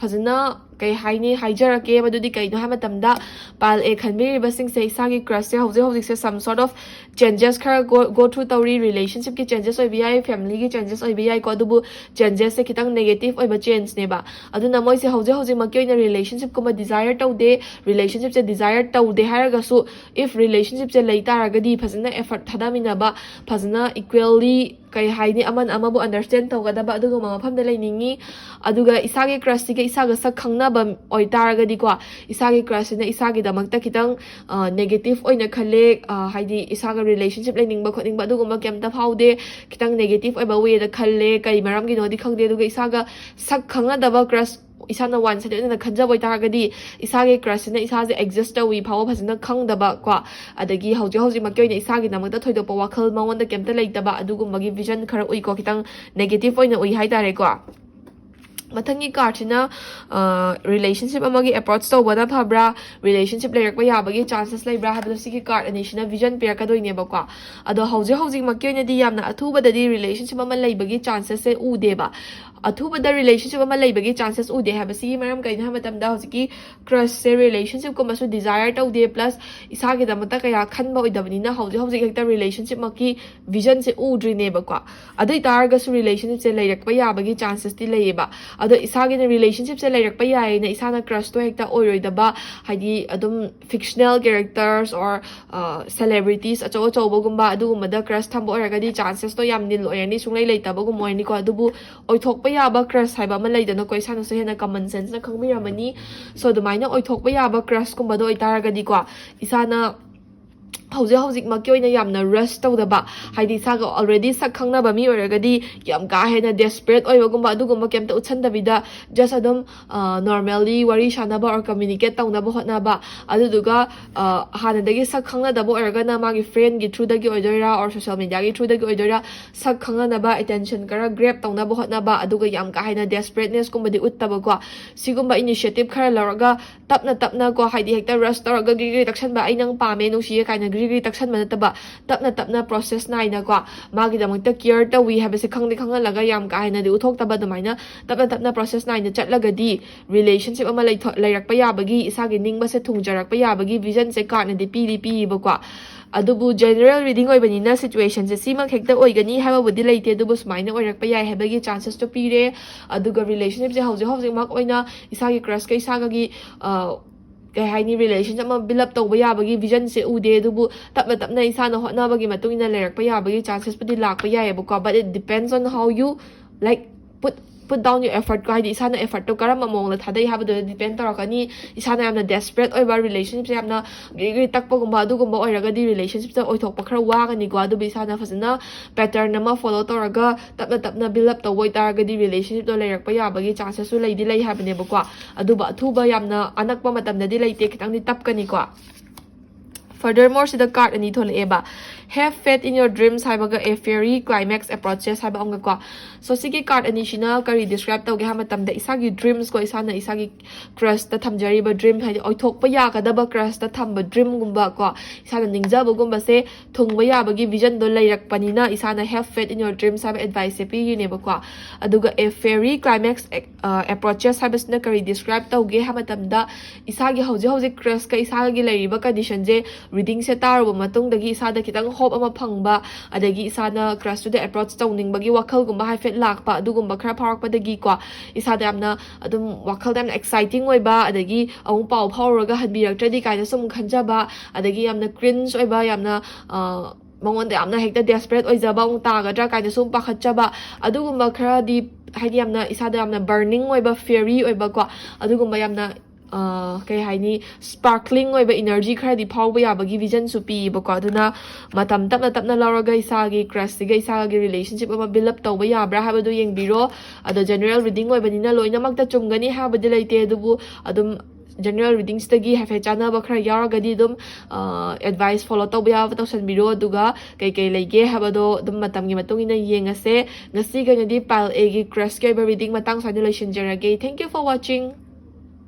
ꯐꯖꯅ, ꯀꯩ ꯍꯥꯏꯅꯤ, ꯍꯥꯏꯖꯔꯛꯀꯦ꯫ ꯃꯗꯨꯗꯤ ꯀꯩꯅꯣ ꯍꯥꯏꯕ ꯃꯇꯝꯗ, ꯄꯥꯏꯜ ꯑꯦ ꯈꯟꯕꯤꯔꯤꯕꯁꯤꯡꯁꯦ, ꯏꯁꯥꯒꯤ ꯀ꯭ꯔꯁꯁꯦ ꯍꯧꯖꯤꯛ ꯍꯧꯖꯤꯛꯁꯦ some sort of changes ꯈꯔ go go through ꯇꯧꯔꯤ꯫ ꯔꯤꯂꯦꯁꯟꯁꯤꯞꯀꯤ ꯆꯦꯟꯖꯦꯁ ꯑꯣꯏꯕ ꯌꯥꯏ, ꯐꯦꯃꯤꯂꯤꯒꯤ ꯆꯦꯟꯖꯦꯁ ꯑꯣꯏꯕ ꯌꯥꯏꯀꯣ꯫ ꯑꯗꯨꯕꯨ ꯆꯦꯟꯖꯦꯁꯁꯦ ꯈꯤꯇꯪ ꯅꯦꯒꯦꯇꯤꯞ ꯑꯣꯏꯕ ꯆꯦꯟꯖꯅꯦꯕ꯫ ꯑꯗꯨꯅ ꯃꯣꯏꯁꯦ ꯍꯧꯖꯤꯛ ꯍꯧꯖꯤꯛꯃꯛꯀꯤ ꯑꯣꯏꯅ ꯔꯤꯂꯦꯁꯟꯁꯤꯞꯀꯨꯝꯕ ꯗꯤꯖꯥꯌꯔ ꯇꯧꯗꯦ꯫ ꯔꯤꯂꯦꯁꯟꯁꯤꯞꯁꯦ ꯗꯤꯖꯥꯌꯔ ꯇꯧꯗꯦ ꯍꯥꯏꯔꯒꯁꯨ, ꯏꯐ ꯔꯤꯂꯦꯁꯟꯁꯤꯞꯁꯦ ꯂꯩ ꯇꯥꯔꯒꯗꯤ ꯐꯖꯅ ꯑꯦꯐꯔꯠ ꯊꯥꯗꯃꯤꯟꯅꯕ, ꯐꯖꯅ ꯏꯀ꯭ꯋꯦꯜꯂꯤ, ꯀꯩ ꯍꯥꯏꯅꯤ, ꯑꯃꯅ ꯑꯃꯕꯨ ꯑꯟꯗꯔꯁꯇꯦꯟ ꯇꯧꯒꯗꯕ ꯑꯗꯨꯒꯨꯝꯕ ꯃꯐꯝꯗ ꯂꯩꯅꯤꯡꯉꯤ꯫ ꯑꯗꯨꯒ ꯏꯁꯥꯒꯤ ꯀ꯭ꯔꯁꯁꯤꯒ ꯏꯁꯥꯒ ꯁꯛ ꯈꯪꯅꯕ ꯑꯣꯏꯇꯥꯔꯒꯗꯤꯀꯣ, ꯏꯁꯥꯒꯤ ꯀ꯭ꯔꯁꯁꯤꯅ ꯏꯁꯥꯒꯤꯗꯃꯛꯇ ꯈꯤꯇꯪ ꯅꯦꯒꯦꯇꯤꯞ ꯑꯣꯏꯅ ꯈꯜꯂꯦ꯫ ꯑ, ꯍꯥꯏꯗꯤ ꯏꯁꯥꯒ ꯔꯤꯂꯦꯁꯟꯁꯤꯞ ꯂꯩꯅꯤꯡꯕ ꯈꯣꯠꯅꯤꯡꯕ ꯑꯗꯨꯒꯨꯝꯕ ꯀꯩꯝꯇ ꯐꯥꯎꯗꯦ꯫ ꯈꯤꯇꯪ ꯅꯦꯒꯦꯇꯤꯞ ꯑꯣꯏꯕ ꯋꯦꯗ ꯈꯜꯂꯦ꯫ ꯀꯩ ꯃꯔꯝꯒꯤꯅꯣꯗꯤ ꯈꯪꯗꯦ꯫ ꯑꯗꯨꯒ ꯏꯁꯥꯒ ꯁꯛ ꯈꯪꯅꯗꯕ ꯀ꯭ꯔꯁ, ꯏꯁꯥꯅ ꯋꯥꯟ ꯁꯥꯏꯗꯦꯠ ꯑꯣꯏꯅ ꯈꯟꯖꯕ ꯑꯣꯏꯇꯥꯔꯒꯗꯤ, ꯏꯁꯥꯒꯤ ꯀ꯭ꯔꯁꯁꯤꯅ ꯏꯁꯥꯁꯦ ꯑꯦꯛꯖꯤꯁ ꯇꯧꯏ ꯐꯥꯎꯕ ꯐꯖꯅ ꯈꯪꯗꯕ ꯀꯣ, ꯑꯗꯒꯤ ꯍꯧꯖꯤꯛ ꯍꯧꯖꯤꯛꯃꯛꯀꯤ ꯑꯣꯏꯅ ꯏꯁꯥꯒꯤꯗꯃꯛꯇ ꯊꯣꯏꯗꯣꯛꯄ ꯋꯥꯈꯜ ꯃꯉꯣꯟꯗ ꯀꯩꯝꯇ ꯂꯩꯇꯕ, ꯑꯗꯨꯒꯨꯝꯕꯒꯤ ꯚꯤꯖꯟ ꯈꯔ ꯎꯏꯀꯣ, ꯈꯤꯇꯪ ꯅꯦꯒꯦꯇꯤꯞ ꯑꯣꯏꯅ ꯎꯏ ꯍꯥꯏꯇꯥꯔꯦꯀꯣ꯫ ꯃꯊꯪꯒꯤ ꯀꯥꯔꯠꯁꯤꯅ ꯔꯤꯂꯦꯁꯟꯁꯤꯞ ꯑꯃꯒꯤ ꯑꯦꯄ꯭ꯔꯣꯆ ꯇꯧꯕꯅ ꯐꯕ꯭ꯔꯥ, ꯔꯤꯂꯦꯁꯟꯁꯤꯞ ꯂꯩꯔꯛꯄ ꯌꯥꯕꯒꯤ ꯆꯥꯟꯁꯦꯁ ꯂꯩꯕ꯭ꯔꯥ ꯍꯥꯏꯕꯗꯣ ꯁꯤꯒꯤ ꯀꯥꯔꯠ ꯑꯅꯤꯁꯤꯅ ꯚꯤꯖꯟ ꯄꯤꯔꯛꯀꯗꯣꯏꯅꯦꯕꯀꯣ꯫ ꯑꯗꯣ ꯍꯧꯖꯤꯛ ꯍꯧꯖꯤꯛꯃꯛꯀꯤ ꯑꯣꯏꯅꯗꯤ ꯌꯥꯝꯅ ꯑꯊꯨꯕꯗꯗꯤ ꯔꯤꯂꯦꯁꯟꯁꯤꯞ ꯑꯃ ꯂꯩꯕꯒꯤ ꯆꯥꯟꯁꯦꯁꯁꯦ ꯎꯗꯦꯕ꯫ ꯑꯊꯨꯕꯗ ꯔꯤꯂꯦꯁꯟꯁꯤꯞ ꯑꯃ ꯂꯩꯕꯒꯤ ꯆꯥꯟꯁꯦꯁ ꯎꯗꯦ ꯍꯥꯏꯕꯁꯤꯒꯤ ꯃꯔꯝ ꯀꯩꯅꯣ ꯍꯥꯏꯕ ꯃꯇꯝꯗ, ꯍꯧꯖꯤꯛꯀꯤ ꯀ꯭ꯔꯁꯁꯦ ꯔꯤꯂꯦꯁꯟꯁꯤꯞꯀꯨꯝꯕꯁꯨ ꯗꯤꯖꯥꯌꯔ ꯇꯧꯗꯦ, ꯄ꯭ꯂꯁ ꯏꯁꯥꯒꯤꯗꯃꯛꯇ ꯀꯌꯥ ꯈꯟꯕ ꯑꯣꯏꯗꯕꯅꯤꯅ ꯍꯧꯖꯤꯛ ꯍꯧꯖꯤꯛ ꯍꯦꯛꯇ ꯔꯤꯂꯦꯁꯟꯁꯤꯞꯃꯛꯀꯤ ꯚꯤꯖꯟꯁꯦ ꯎꯗ꯭ꯔꯤꯅꯦꯕꯀꯣ꯫ ꯑꯗꯨ ꯑꯣꯏ ꯇꯥꯔꯒꯁꯨ ꯔꯤꯂꯦꯁꯟꯁꯤꯞꯁꯦ ꯂꯩꯔꯛꯄ ꯌꯥꯕꯒꯤ ꯆꯥꯟꯁꯦꯁꯇꯤ ꯂꯩꯌꯦꯕ꯫ ꯑꯗꯣ ꯏꯁꯥꯒꯤꯅ ꯔꯤꯂꯦꯁꯟꯁꯤꯞꯁꯦ ꯂꯩꯔꯛꯄ ꯌꯥꯏꯌꯦꯅ ꯏꯁꯥꯅ ꯀ꯭ꯔꯁꯇꯣ ꯍꯦꯛꯇ ꯑꯣꯏꯔꯣꯏꯗꯕ, ꯍꯥꯏꯗꯤ ꯑꯗꯨꯝ fictional characters or celebrities ꯑꯆꯧ ꯑꯆꯧꯕꯒꯨꯝꯕ ꯑꯗꯨꯒꯨꯝꯕꯗ ꯀ꯭ꯔꯁ ꯊꯝꯕ ꯑꯣꯏꯔꯒꯗꯤ ꯆꯥꯟꯁꯦꯁꯇꯣ ꯌꯥꯝ ꯅꯤꯜ ꯑꯣꯏꯔꯅꯤ, ꯁꯨꯡꯂꯩ ꯂꯩꯇꯕꯒꯨꯝꯕ ꯑꯣꯏꯔꯅꯤꯀꯣ꯫ ꯑꯗꯨꯕꯨ ꯑꯣꯏꯊꯣꯛꯄ ꯌꯥꯕ ꯀ꯭ꯔꯁ ꯍꯥꯏꯕ ꯑꯃ ꯂꯩꯗꯅꯀꯣ, ꯏꯁꯥꯅꯁꯨ ꯍꯦꯟꯅ ꯀꯃꯟ ꯁꯦꯟꯁꯅ ꯈꯪꯕꯤꯔꯝꯃꯅꯤ꯫ ꯁꯣ ꯑꯗꯨꯃꯥꯏꯅ ꯑꯣꯏꯊꯣꯛꯄ ꯌꯥꯕ ꯀ꯭ꯔꯁꯀꯨꯝꯕꯗꯣ ꯑꯣꯏꯇꯥꯔꯒꯗꯤꯀꯣ, ꯏꯁꯥꯅ ꯍꯧꯖꯤꯛ ꯍꯧꯖꯤꯛꯃꯛꯀꯤ ꯑꯣꯏꯅ ꯌꯥꯝꯅ ꯔꯁ ꯇꯧꯗꯕ, ꯍꯥꯏꯗꯤ ꯏꯁꯥꯒ ꯑꯣꯜꯔꯦꯗꯤ ꯁꯛ ꯈꯪꯅꯕ ꯃꯤ ꯑꯣꯏꯔꯒꯗꯤ ꯌꯥꯝ ꯀꯥ ꯍꯦꯟꯅ ꯗꯦꯁꯄ꯭ꯔꯦꯠ ꯑꯣꯏꯕꯒꯨꯝꯕ ꯑꯗꯨꯒꯨꯝꯕ ꯀꯩꯝꯇ ꯎꯠꯁꯟꯗꯕꯤꯗ, ꯖꯁ ꯑꯗꯨꯝ ꯅꯣꯔꯃꯦꯜꯂꯤ ꯋꯥꯔꯤ ꯁꯥꯟꯅꯕ ꯑꯣꯔ ꯀꯝꯃ꯭ꯌꯨꯅꯤꯀꯦꯠ ꯇꯧꯅꯕ ꯍꯣꯠꯅꯕ, ꯑꯗꯨꯗꯨꯒ ꯍꯥꯟꯅꯗꯒꯤ ꯁꯛ ꯈꯪꯅꯗꯕ ꯑꯣꯏꯔꯒꯅ ꯃꯥꯒꯤ ꯐ꯭ꯔꯦꯟꯒꯤ ꯊ꯭ꯔꯨꯗꯒꯤ ꯑꯣꯏꯗꯣꯏꯔꯥ ꯑꯣꯔ ꯁꯣꯁꯤꯌꯦꯜ ꯃꯦꯗꯤꯌꯥꯒꯤ ꯊ꯭ꯔꯨꯗꯒꯤ ꯑꯣꯏꯗꯣꯏꯔꯥ, ꯁꯛ ꯈꯪꯅꯅꯕ ꯑꯦꯇꯦꯟꯁꯟ ꯈꯔ ꯒ꯭ꯔꯦꯞ ꯇꯧꯅꯕ ꯍꯣꯠꯅꯕ, ꯑꯗꯨꯒ ꯌꯥꯝ ꯀꯥ ꯍꯦꯟꯅ ꯗꯦꯁꯄ꯭ꯔꯦꯠꯅꯦꯁꯀꯨꯝꯕꯗꯤ ꯎꯠꯇꯕꯀꯣ꯫ ꯁꯤꯒꯨꯝꯕ ꯏꯅꯤꯁꯤꯌꯦꯇꯤꯞ ꯈꯔ ꯂꯧꯔꯒ ꯇꯞꯅ ꯇꯞꯅ ꯀꯣ, ꯍꯥꯏꯗꯤ ꯍꯦꯛꯇ ꯔꯁ ꯇꯧꯔꯒ ꯒ꯭ꯔꯤ ꯒ꯭ꯔꯤ ꯇꯛꯁꯟꯕ, "ꯑꯩ ꯅꯪ ꯄꯥꯝꯃꯦ, ꯅꯨꯡꯁꯤꯌꯦ" ꯀꯥꯏꯅ ꯒ꯭ꯔꯤ ꯒ꯭ꯔꯤ ꯇꯛꯁꯟꯕ ꯅꯠꯇꯕ, ꯇꯞꯅ ꯇꯞꯅ ꯄ꯭ꯔꯣꯁꯦꯁ ꯅꯥꯏꯅꯀꯣ, ꯃꯥꯒꯤꯗꯃꯛꯇ ꯀꯤꯌꯔ ꯇꯧꯏ ꯍꯥꯏꯕꯁꯦ ꯈꯪꯗꯤ ꯈꯪꯍꯜꯂꯒ ꯌꯥꯝ ꯀꯥ ꯍꯦꯟꯅꯗꯤ ꯎꯠꯊꯣꯛꯇꯕ, ꯑꯗꯨꯃꯥꯏꯅ ꯇꯞꯅ ꯇꯞꯅ ꯄ꯭ꯔꯣꯁꯦꯁ ꯅꯥꯏꯅ ꯆꯠꯂꯒꯗꯤ ꯔꯤꯂꯦꯁꯟꯁꯤꯞ ꯑꯃ ꯂꯩꯊꯣ-, ꯂꯩꯔꯛꯄ ꯌꯥꯕꯒꯤ, ꯏꯁꯥꯒꯤ ꯅꯤꯡꯕꯁꯦ ꯊꯨꯡꯖꯔꯛꯄ ꯌꯥꯕꯒꯤ ꯚꯤꯖꯟꯁꯦ ꯀꯥꯔꯠꯅꯗꯤ ꯄꯤꯗꯤ ꯄꯤꯌꯦꯕꯀꯣ꯫ ꯑꯗꯨꯕꯨ ꯖꯦꯅꯔꯦꯜ ꯔꯤꯗꯤꯡ ꯑꯣꯏꯕꯅꯤꯅ ꯁꯤꯆꯨꯋꯦꯁꯟꯁꯦ ꯁꯤꯃꯛ ꯍꯦꯛꯇ ꯑꯣꯏꯒꯅꯤ ꯍꯥꯏꯕꯕꯨꯗꯤ ꯂꯩꯇꯦ, ꯑꯗꯨꯕꯨ ꯁꯨꯃꯥꯏꯅ ꯑꯣꯏꯔꯛꯄ ꯌꯥꯏ ꯍꯥꯏꯕꯒꯤ ꯆꯥꯟꯁꯦꯁꯇꯣ ꯄꯤꯔꯦ꯫ ꯑꯗꯨꯒ ꯔꯤꯂꯦꯁꯟꯁꯤꯞꯁꯦ ꯍꯧꯖꯤꯛ ꯍꯧꯖꯤꯛꯃꯛ ꯑꯣꯏꯅ ꯏꯁꯥꯒꯤ ꯀ꯭ꯔꯁꯀ ꯏꯁꯥꯒꯒꯤ, ꯑ, ꯀꯩ ꯍꯥꯏꯅꯤ, ꯔꯤꯂꯦꯁꯟꯁꯤꯞ ꯑꯃ ꯕꯤꯜ ꯑꯞ ꯇꯧꯕ ꯌꯥꯕꯒꯤ ꯚꯤꯖꯟꯁꯦ ꯎꯗꯦ꯫ ꯑꯗꯨꯕꯨ ꯇꯞꯅ ꯇꯞꯅ ꯏꯁꯥꯅ ꯍꯣꯠꯅꯕꯒꯤ ꯃꯇꯨꯡ ꯏꯟꯅ ꯂꯩꯔꯛꯄ ꯌꯥꯕꯒꯤ ꯆꯥꯟꯁꯦꯁꯄꯨꯗꯤ ꯂꯥꯛꯄ ꯌꯥꯏꯑꯕꯀꯣ, but it depends on how you, like, put put down your effort ꯀꯣ, ꯍꯥꯏꯗꯤ ꯏꯁꯥꯅ ꯑꯦꯐꯔꯠꯇꯣ ꯀꯔꯝꯕ ꯃꯑꯣꯡꯗ ꯊꯥꯗꯩ ꯍꯥꯏꯕꯗꯨꯗ ꯗꯤꯄꯦꯟ ꯇꯧꯔꯛꯀꯅꯤ꯫ ꯏꯁꯥꯅ ꯌꯥꯝꯅ ꯗꯦꯁꯄ꯭ꯔꯦꯠ ꯑꯣꯏꯕ, ꯔꯤꯂꯦꯁꯟꯁꯤꯞꯁꯦ ꯌꯥꯝꯅ ꯒ꯭ꯔꯤ ꯒ꯭ꯔꯤ ꯇꯛꯄꯒꯨꯝꯕ ꯑꯗꯨꯒꯨꯝꯕ ꯑꯣꯏꯔꯒꯗꯤ ꯔꯤꯂꯦꯁꯟꯁꯤꯞꯁꯦ ꯑꯣꯏꯊꯣꯛꯄ ꯈꯔ ꯋꯥꯒꯅꯤꯀꯣ꯫ ꯑꯗꯨꯕꯨ ꯏꯁꯥꯅ ꯐꯖꯅ ꯄꯦꯇꯔꯟ ꯑꯃ ꯐꯣꯂꯣ ꯇꯧꯔꯒ ꯇꯞꯅ ꯇꯞꯅ ꯕꯤꯜ ꯑꯞ ꯇꯧꯕ ꯑꯣꯏꯇꯥꯔꯒꯗꯤ ꯔꯤꯂꯦꯁꯟꯁꯤꯞꯇꯣ ꯂꯩꯔꯛꯄ ꯌꯥꯕꯒꯤ ꯆꯥꯟꯁꯦꯁꯁꯨ ꯂꯩꯗꯤ ꯂꯩ ꯍꯥꯏꯕꯅꯦꯕꯀꯣ꯫ ꯑꯗꯨꯕꯨ ꯑꯊꯨꯕ, ꯌꯥꯝꯅ ꯑꯅꯛꯄ ꯃꯇꯝꯗꯗꯤ ꯂꯩꯇꯦ, ꯈꯤꯇꯪꯗꯤ ꯇꯞꯀꯅꯤꯀꯣ꯫ Furthermore, ꯁꯤꯗ card ꯑꯅꯤ ꯊꯣꯛꯂꯛꯑꯦꯕ, Have Faith in Your Dreams ꯍꯥꯏꯕꯒ A Fairy Climax Approaches ꯍꯥꯏꯕ ꯑꯃꯒꯀꯣ. So ꯁꯤꯒꯤ card ꯑꯅꯤꯁꯤꯅ ꯀꯔꯤ describe ꯇꯧꯒꯦ ꯍꯥꯏꯕ ꯃꯇꯝꯗ, ꯏꯁꯥꯒꯤ dreams ꯀꯣ, ꯏꯁꯥꯅ ꯏꯁꯥꯒꯤ crushꯇ ꯊꯝꯖꯔꯤꯕ dream, ꯍꯥꯏꯗꯤ ꯑꯣꯏꯊꯣꯛꯄ ꯌꯥꯒꯗꯕ crushꯇ ꯊꯝꯕ dreamꯒꯨꯝꯕ ꯀꯣ, ꯏꯁꯥꯅ ꯅꯤꯡꯖꯕꯒꯨꯝꯕꯁꯦ ꯊꯨꯡꯕ ꯌꯥꯕꯒꯤ visionꯗꯣ ꯂꯩꯔꯛꯄꯅꯤꯅ, ꯏꯁꯥꯅ Have Faith in Your Dreams ꯍꯥꯏꯕ adviceꯁꯦ ꯄꯤꯔꯤꯅꯦꯕꯀꯣ. ꯑꯗꯨꯒ A Fairy Climax Approaches ꯍꯥꯏꯕꯁꯤꯅ ꯀꯔꯤ describe ꯇꯧꯒꯦ ꯍꯥꯏꯕ ꯃꯇꯝꯗ, ꯏꯁꯥꯒꯤ ꯍꯧꯖꯤꯛ ꯍꯧꯖꯤꯛ crushꯀ ꯏꯁꯥꯒꯤ ꯂꯩꯔꯤꯕ conditionꯁꯦ, readingꯁꯦ ꯇꯥꯔꯨꯕ ꯃꯇꯨꯡꯗꯒꯤ ꯏꯁꯥꯗ ꯈꯤꯇꯪ hope ꯑꯃ ꯐꯪꯕ, ꯑꯗꯒꯤ ꯏꯁꯥꯅ crushꯇꯨꯗ approach ꯇꯧꯅꯤꯡꯕꯒꯤ ꯋꯥꯈꯜꯒꯨꯝꯕ ꯍꯥꯏꯐꯦꯠ ꯂꯥꯛꯄ, ꯑꯗꯨꯒꯨꯝꯕ ꯈꯔ ꯐꯥꯎꯔꯛꯄꯗꯒꯤꯀꯣ, ꯏꯁꯥꯗ ꯌꯥꯝꯅ ꯑꯗꯨꯝ ꯋꯥꯈꯜꯗ ꯌꯥꯝꯅ exciting ꯑꯣꯏꯕ, ꯑꯗꯒꯤ ꯑꯃꯨꯛ ꯄꯥꯎ ꯐꯥꯎꯔꯨꯔꯒ ꯍꯟꯕꯤꯔꯛꯇ꯭ꯔꯗꯤ ꯀꯥꯏꯅ ꯁꯨꯝ ꯈꯟꯖꯕ, ꯑꯗꯒꯤ ꯌꯥꯝꯅ cringe ꯑꯣꯏꯕ, ꯌꯥꯝꯅ, ꯑ, ꯃꯉꯣꯟꯗ ꯌꯥꯝꯅ ꯍꯦꯛꯇ desperate ꯑꯣꯏꯖꯕ ꯑꯃꯨꯛ ꯇꯥꯒꯗ꯭ꯔꯥ ꯀꯥꯏꯅ ꯁꯨꯝ ꯄꯥꯈꯠꯆꯕ, ꯑꯗꯨꯒꯨꯝꯕ ꯈꯔꯗꯤ, ꯍꯥꯏꯗꯤ ꯌꯥꯝꯅ ꯏꯁꯥꯗ ꯌꯥꯝꯅ burning ꯑꯣꯏꯕ, fiery ꯑꯣꯏꯕꯀꯣ, ꯑꯗꯨꯒꯨꯝꯕ ꯌꯥꯝꯅ, ꯑ, ꯀꯩ ꯍꯥꯏꯅꯤ, sparkling ꯑꯣꯏꯕ energy ꯈꯔꯗꯤ ꯐꯥꯎꯕ ꯌꯥꯕꯒꯤ visionꯁꯨ ꯄꯤꯌꯦꯕꯀꯣ. ꯑꯗꯨꯅ ꯃꯇꯝ ꯇꯞꯅ ꯇꯞꯅ ꯂꯧꯔꯒ ꯏꯁꯥꯒꯤ crushꯁꯤꯒ ꯏꯁꯥꯒꯤ relationship ꯑꯃ build up ꯇꯧꯕ ꯌꯥꯕ꯭ꯔꯥ ꯍꯥꯏꯕꯗꯨ ꯌꯦꯡꯕꯤꯔꯣ. ꯑꯗꯣ general reading ꯑꯣꯏꯕꯅꯤꯅ ꯂꯣꯏꯅꯃꯛꯇ ꯆꯨꯝꯒꯅꯤ ꯍꯥꯏꯕꯗꯤ ꯂꯩꯇꯦ, ꯑꯗꯨꯕꯨ ꯑꯗꯨꯝ general readingꯁꯤꯗꯒꯤ ꯍꯥꯏꯐꯦꯠ ꯆꯥꯟꯅꯕ ꯈꯔ ꯌꯥꯎꯔꯒꯗꯤ ꯑꯗꯨꯝ, ꯑ, advice follow ꯇꯧꯕ ꯌꯥꯕ ꯇꯧꯁꯟꯕꯤꯔꯣ, ꯑꯗꯨꯒ ꯀꯩꯀꯩ ꯂꯩꯒꯦ ꯍꯥꯏꯕꯗꯣ ꯑꯗꯨꯝ ꯃꯇꯝꯒꯤ ꯃꯇꯨꯡ ꯏꯟꯅ ꯌꯦꯡꯉꯁꯦ. ꯉꯁꯤꯒꯤ ꯑꯣꯏꯅꯗꯤ pile Aꯒꯤ crushꯀꯤ ꯑꯣꯏꯕ reading ꯃꯇꯥꯡ ꯁ꯭ꯋꯥꯏꯗ ꯂꯣꯏꯁꯤꯟꯖꯔꯒꯦ. Thank you for watching.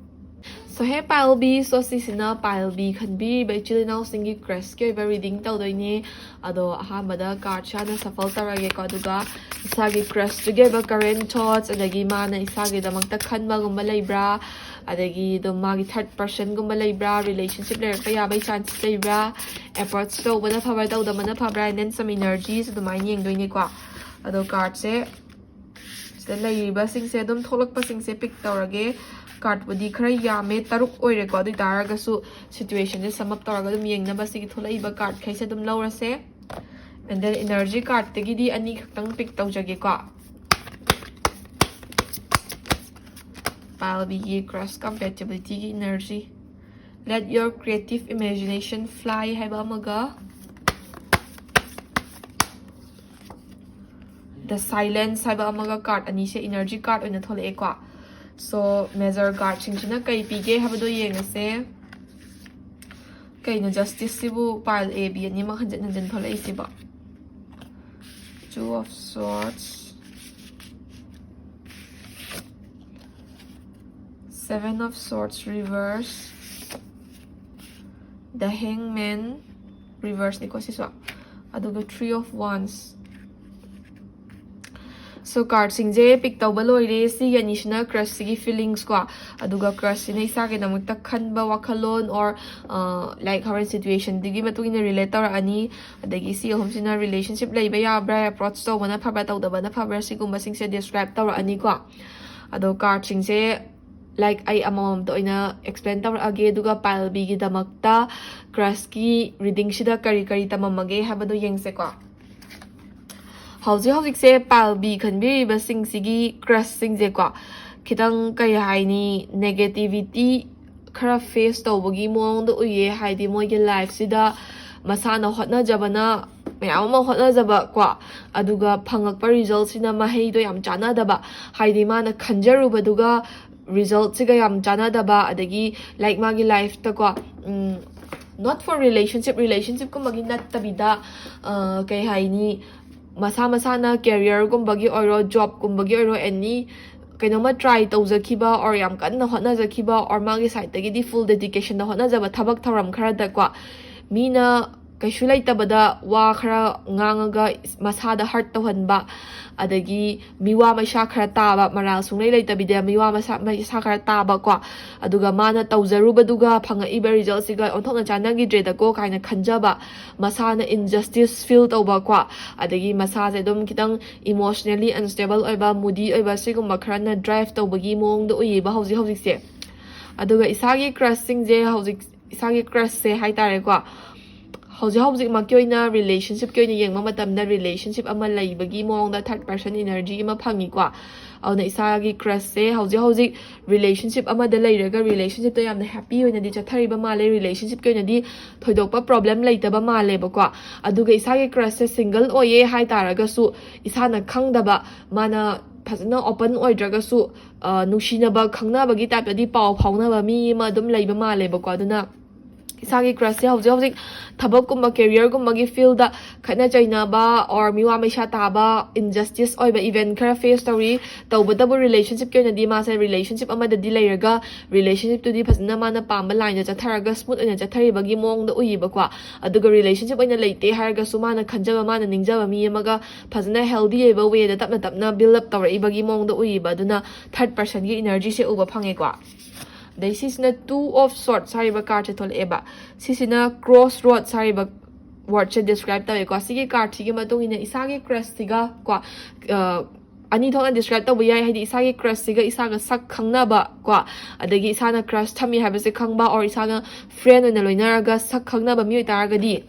So hey pile B, so ꯁꯤꯁꯤꯅ pile B ꯈꯟꯕꯤꯔꯤꯕ ꯏꯆꯤꯜ ꯏꯅꯥꯎꯁꯤꯡꯒꯤ crushꯀꯤ ꯑꯣꯏꯕ reading ꯇꯧꯗꯣꯏꯅꯦ꯫ ꯑꯗꯣ ꯑꯍꯥꯟꯕꯗ cardꯁꯦ ꯍꯥꯟꯅ shuffle ꯇꯧꯔꯒꯦꯀꯣ, ꯑꯗꯨꯒ ꯏꯁꯥꯒꯤ crushꯇꯨꯒꯤ ꯑꯣꯏꯕ current thoughts, ꯑꯗꯒꯤ ꯃꯥꯅ ꯏꯁꯥꯒꯤꯗꯃꯛꯇ ꯈꯟꯕꯒꯨꯝꯕ ꯂꯩꯕ꯭ꯔꯥ, ꯑꯗꯒꯤ ꯑꯗꯨꯝ ꯃꯥꯒꯤ third personꯒꯨꯝꯕ ꯂꯩꯕ꯭ꯔꯥ, relationship ꯂꯩꯔꯛꯄ ꯌꯥꯕꯒꯤ chances ꯂꯩꯕ꯭ꯔꯥ, approach ꯇꯧꯕꯅ ꯐꯕ꯭ꯔꯥ ꯇꯧꯗꯕꯅ ꯐꯕ꯭ꯔꯥ, and then some energies ꯑꯗꯨꯃꯥꯏꯅ ꯌꯦꯡꯗꯣꯏꯅꯦꯀꯣ꯫ ꯑꯗꯣ cardꯁꯦ ꯁꯤꯗ ꯂꯩꯔꯤꯕꯁꯤꯡꯁꯦ ꯑꯗꯨꯝ ꯊꯣꯛꯂꯛꯄꯁꯤꯡꯁꯦ pick ꯇꯧꯔꯒꯦ꯫ Cardꯄꯨꯗꯤ ꯈꯔ ꯌꯥꯝꯃꯦ, ꯇꯔꯨꯛ ꯑꯣꯏꯔꯦꯀꯣ꯫ ꯑꯗꯨ ꯑꯣꯏ ꯇꯥꯔꯒꯁꯨ situationꯁꯦ sum up ꯇꯧꯔꯒ ꯑꯗꯨꯝ ꯌꯦꯡꯅꯕ ꯁꯤꯒꯤ ꯊꯣꯛꯂꯛꯏꯕ cardꯈꯩꯁꯦ ꯑꯗꯨꯝ ꯂꯧꯔꯁꯦ꯫ And then energy cardꯇꯒꯤꯗꯤ ꯑꯅꯤ ꯈꯛꯇꯪ pick ꯇꯧꯖꯒꯦꯀꯣ꯫ Pile Bꯒꯤ crush compatibilityꯒꯤ energy, Let Your Creative Imagination Fly ꯍꯥꯏꯕ ꯑꯃꯒ, The Silence ꯍꯥꯏꯕ ꯑꯃꯒ card ꯑꯅꯤꯁꯦ energy card ꯑꯣꯏꯅ ꯊꯣꯛꯂꯛꯑꯦꯀꯣ꯫ So major cardꯁꯤꯡꯁꯤꯅ ꯀꯩ ꯄꯤꯒꯦ ꯍꯥꯏꯕꯗꯣ ꯌꯦꯡꯉꯁꯦ꯫ ꯀꯩꯅꯣ ꯖꯁꯇꯤꯁꯁꯤꯕꯨ ꯄꯥꯏꯜ ꯑꯦ ꯕꯤ ꯑꯅꯤꯃꯛ ꯍꯟꯖꯤꯟ ꯍꯟꯖꯤꯟ ꯊꯣꯛꯂꯛꯏꯁꯤꯕꯣ? Two of Swords, Seven of Swords reverse, The Hangman reverseꯅꯤꯀꯣ ꯁꯤꯁꯨ, ꯑꯗꯨꯒ Three of Wands. So cardꯁꯤꯡꯁꯦ pick ꯇꯧꯕ ꯂꯣꯏꯔꯦ꯫ ꯁꯤꯒꯤ ꯑꯅꯤꯁꯤꯅ crushꯁꯤꯒꯤ feelings ꯀꯣ, ꯑꯗꯨꯒ crushꯁꯤꯅ ꯏꯁꯥꯒꯤꯗꯃꯛꯇ ꯈꯟꯕ ꯋꯥꯈꯜꯂꯣꯟ or like ꯍꯣꯔꯦꯟ situationꯗꯨꯒꯤ ꯃꯇꯨꯡ ꯏꯟꯅ relate ꯇꯧꯔꯛꯑꯅꯤ꯫ ꯑꯗꯒꯤ ꯁꯤ ꯑꯍꯨꯝꯁꯤꯅ relationship ꯂꯩꯕ ꯌꯥꯕ꯭ꯔꯥ, approach ꯇꯧꯕꯅ ꯐꯕ꯭ꯔꯥ ꯇꯧꯗꯕꯅ ꯐꯕ꯭ꯔꯥ, ꯁꯤꯒꯨꯝꯕꯁꯤꯡꯁꯦ describe ꯇꯧꯔꯛꯑꯅꯤꯀꯣ꯫ ꯑꯗꯣ cardꯁꯤꯡꯁꯦ like ꯑꯩ ꯑꯃꯃꯝꯇ ꯑꯣꯏꯅ explain ꯇꯧꯔꯛꯑꯒꯦ, ꯑꯗꯨꯒ pile Bꯒꯤꯗꯃꯛꯇ crushꯀꯤ readingꯁꯤꯗ ꯀꯔꯤ ꯀꯔꯤ ꯇꯝꯃꯝꯃꯒꯦ ꯍꯥꯏꯕꯗꯣ ꯌꯦꯡꯁꯦꯀꯣ꯫ ꯍꯧꯖꯤꯛ ꯍꯧꯖꯤꯛꯁꯦ pile B ꯈꯟꯕꯤꯔꯤꯕꯁꯤꯡꯁꯤꯒꯤ crushꯁꯤꯡꯁꯦꯀꯣ, ꯈꯤꯇꯪ ꯀꯩ ꯍꯥꯏꯅꯤ, negativity ꯈꯔ face ꯇꯧꯕꯒꯤ ꯃꯑꯣꯡꯗ ꯎꯏꯌꯦ꯫ ꯍꯥꯏꯗꯤ ꯃꯣꯏꯒꯤ lifeꯁꯤꯗ ꯃꯁꯥꯅ ꯍꯣꯠꯅꯖꯕꯅ ꯃꯌꯥꯝ ꯑꯃ ꯍꯣꯠꯅꯖꯕ ꯀꯣ, ꯑꯗꯨꯒ ꯐꯪꯉꯛꯄ resultꯁꯤꯅ ꯃꯍꯩꯗꯣ ꯌꯥꯝ ꯆꯥꯟꯅꯗꯕ, ꯍꯥꯏꯗꯤ ꯃꯥꯅ ꯈꯟꯖꯔꯨꯕꯗꯨꯒ resultꯁꯤꯒ ꯌꯥꯝ ꯆꯥꯟꯅꯗꯕ, ꯑꯗꯒꯤ like ꯃꯥꯒꯤ lifeꯇꯀꯣ, not for relationship, relationshipꯀꯨꯝꯕꯒꯤ ꯅꯠꯇꯕꯤꯗ, ꯀꯩ ꯍꯥꯏꯅꯤ, ꯃꯁꯥ ꯃꯁꯥꯅ careerꯒꯨꯝꯕꯒꯤ ꯑꯣꯏꯔꯣ, jobꯀꯨꯝꯕꯒꯤ ꯑꯣꯏꯔꯣ, any ꯀꯩꯅꯣꯝꯃ try ꯇꯧꯖꯈꯤꯕ or ꯌꯥꯝ ꯀꯟꯅ ꯍꯣꯠꯅꯖꯈꯤꯕ or ꯃꯥꯒꯤ sideꯇꯒꯤꯗꯤ full dedicationꯗ ꯍꯣꯠꯅꯖꯕ ꯊꯕꯛ ꯊꯧꯔꯝ ꯈꯔꯗꯀꯣ, ꯃꯤꯅ ꯀꯩꯁꯨ ꯂꯩꯇꯕꯗ ꯋꯥ ꯈꯔ ꯉꯥꯡꯉꯒ ꯃꯁꯥꯗ hurt ꯇꯧꯍꯟꯕ, ꯑꯗꯒꯤ ꯃꯤꯋꯥ ꯃꯩꯁꯥ ꯈꯔ ꯇꯥꯕ, ꯃꯔꯥꯜ ꯁꯨꯡꯂꯩ ꯂꯩꯇꯕꯤꯗ ꯃꯤꯋꯥ ꯃꯁꯥ ꯃꯩꯁꯥ ꯈꯔ ꯇꯥꯕ ꯀꯣ, ꯑꯗꯨꯒ ꯃꯥꯅ ꯇꯧꯖꯔꯨꯕꯗꯨꯒ ꯐꯪꯉꯛꯏꯕ resultꯁꯤꯒ ꯑꯣꯟꯊꯣꯛꯅ ꯆꯥꯟꯅꯈꯤꯗ꯭ꯔꯦꯗꯀꯣ ꯀꯥꯏꯅ ꯈꯟꯖꯕ, ꯃꯁꯥꯅ injustice feel ꯇꯧꯕ ꯀꯣ, ꯑꯗꯒꯤ ꯃꯁꯥꯁꯦ ꯑꯗꯨꯝ ꯈꯤꯇꯪ emotionally unstable ꯑꯣꯏꯕ, moody ꯑꯣꯏꯕ, ꯁꯤꯒꯨꯝꯕ ꯈꯔꯅ drive ꯇꯧꯕꯒꯤ ꯃꯑꯣꯡꯗ ꯎꯏꯌꯦꯕ ꯍꯧꯖꯤꯛ ꯍꯧꯖꯤꯛꯁꯦ꯫ ꯑꯗꯨꯒ ꯏꯁꯥꯒꯤ crushꯁꯤꯡꯁꯦ ꯍꯧꯖꯤꯛ ꯏꯁꯥꯒꯤ crushꯁꯦ ꯍꯥꯏꯇꯥꯔꯦꯀꯣ, ꯍꯧꯖꯤꯛ ꯍꯧꯖꯤꯛꯃꯛꯀꯤ ꯑꯣꯏꯅ relationshipꯀꯤ ꯑꯣꯏꯅ ꯌꯦꯡꯕ ꯃꯇꯝꯗ relationship ꯑꯃ ꯂꯩꯕꯒꯤ ꯃꯑꯣꯡꯗ third person energy ꯑꯃ ꯐꯪꯉꯤꯀꯣ꯫ ꯑꯗꯨꯅ ꯏꯁꯥꯒꯤ crushꯁꯦ ꯍꯧꯖꯤꯛ ꯍꯧꯖꯤꯛ relationship ꯑꯃꯗ ꯂꯩꯔꯒ relationshipꯇ ꯌꯥꯝꯅ happy ꯑꯣꯏꯅꯗꯤ ꯆꯠꯊꯔꯤꯕ ꯃꯥꯜꯂꯦ, relationshipꯀꯤ ꯑꯣꯏꯅꯗꯤ ꯊꯣꯏꯗꯣꯛꯄ problem ꯂꯩꯇꯕ ꯃꯥꯜꯂꯦꯕꯀꯣ꯫ ꯑꯗꯨꯒ ꯏꯁꯥꯒꯤ crushꯁꯦ single ꯑꯣꯏꯌꯦ ꯍꯥꯏꯇꯥꯔꯒꯁꯨ, ꯏꯁꯥꯅ ꯈꯪꯗꯕ, ꯃꯥꯅ ꯐꯖꯅ open ꯑꯣꯏꯗ꯭ꯔꯒꯁꯨ, ꯅꯨꯡꯁꯤꯅꯕ ꯈꯪꯅꯕꯒꯤ typeꯇꯗꯤ ꯄꯥꯎ ꯐꯥꯎꯅꯕ ꯃꯤ ꯑꯃ ꯑꯗꯨꯝ ꯂꯩꯕ ꯃꯥꯜꯂꯦꯕꯀꯣ꯫ ꯑꯗꯨꯅ ꯏꯁꯥꯒꯤ crushꯁꯦ ꯍꯧꯖꯤꯛ ꯍꯧꯖꯤꯛ ꯊꯕꯛꯀꯨꯝꯕ careerꯒꯨꯝꯕꯒꯤ fieldꯗ ꯈꯠꯅ ꯆꯩꯅꯕ or ꯃꯤꯋꯥ ꯃꯩꯁꯥ ꯇꯥꯕ injustice ꯑꯣꯏꯕ event ꯈꯔ face ꯇꯧꯔꯤ꯫ ꯇꯧꯕꯇꯕꯨ relationshipꯀꯤ ꯑꯣꯏꯅꯗꯤ ꯃꯥꯁꯦ relationship ꯑꯃꯗꯗꯤ ꯂꯩꯔꯒ relationshipꯇꯨꯗꯤ ꯐꯖꯅ ꯃꯥꯅ ꯄꯥꯝꯕ lineꯗ ꯆꯠꯊꯔꯒ smooth ꯑꯣꯏꯅ ꯆꯠꯊꯔꯤꯕꯒꯤ ꯃꯑꯣꯡꯗ ꯎꯏꯌꯦꯕꯀꯣ꯫ ꯑꯗꯨꯒ relationship ꯑꯣꯏꯅ ꯂꯩꯇꯦ ꯍꯥꯏꯔꯒꯁꯨ ꯃꯥꯅ ꯈꯟꯖꯕ ꯃꯥꯅ ꯅꯤꯡꯖꯕ ꯃꯤ ꯑꯃꯒ ꯐꯖꯅ healthy ꯑꯣꯏꯕ wayꯗ ꯇꯞꯅ ꯇꯞꯅ build up ꯇꯧꯔꯛꯏꯕꯒꯤ ꯃꯑꯣꯡꯗ ꯎꯏꯌꯦꯕ꯫ ꯑꯗꯨꯅ third personꯒꯤ energyꯁꯦ ꯎꯕ ꯐꯪꯉꯦꯀꯣ꯫ ꯑꯗꯩ ꯁꯤꯁꯤꯅ Two of Swords ꯍꯥꯏꯔꯤꯕ cardꯁꯦ ꯊꯣꯛꯂꯛꯑꯦꯕ꯫ ꯁꯤꯁꯤꯅ crossroads ꯍꯥꯏꯔꯤꯕ wordꯁꯦ describe ꯇꯧꯋꯦꯀꯣ꯫ ꯁꯤꯒꯤ cardꯁꯤꯒꯤ ꯃꯇꯨꯡ ꯏꯟꯅ ꯏꯁꯥꯒꯤ crushꯁꯤꯒ ꯀꯣ, ꯑ, ꯑꯅꯤ ꯊꯣꯛꯅ describe ꯇꯧꯕ ꯌꯥꯏ꯫ ꯍꯥꯏꯗꯤ ꯏꯁꯥꯒꯤ crushꯁꯤꯒ ꯏꯁꯥꯒ ꯁꯛ ꯈꯪꯅꯕ ꯀꯣ, ꯑꯗꯒꯤ ꯏꯁꯥꯅ crush ꯊꯝꯃꯤ ꯍꯥꯏꯕꯁꯦ ꯈꯪꯕ or ꯏꯁꯥꯅ friend ꯑꯣꯏꯅ ꯂꯣꯏꯅꯔꯒ ꯁꯛ ꯈꯪꯅꯕ ꯃꯤ ꯑꯣꯏꯇꯥꯔꯒꯗꯤ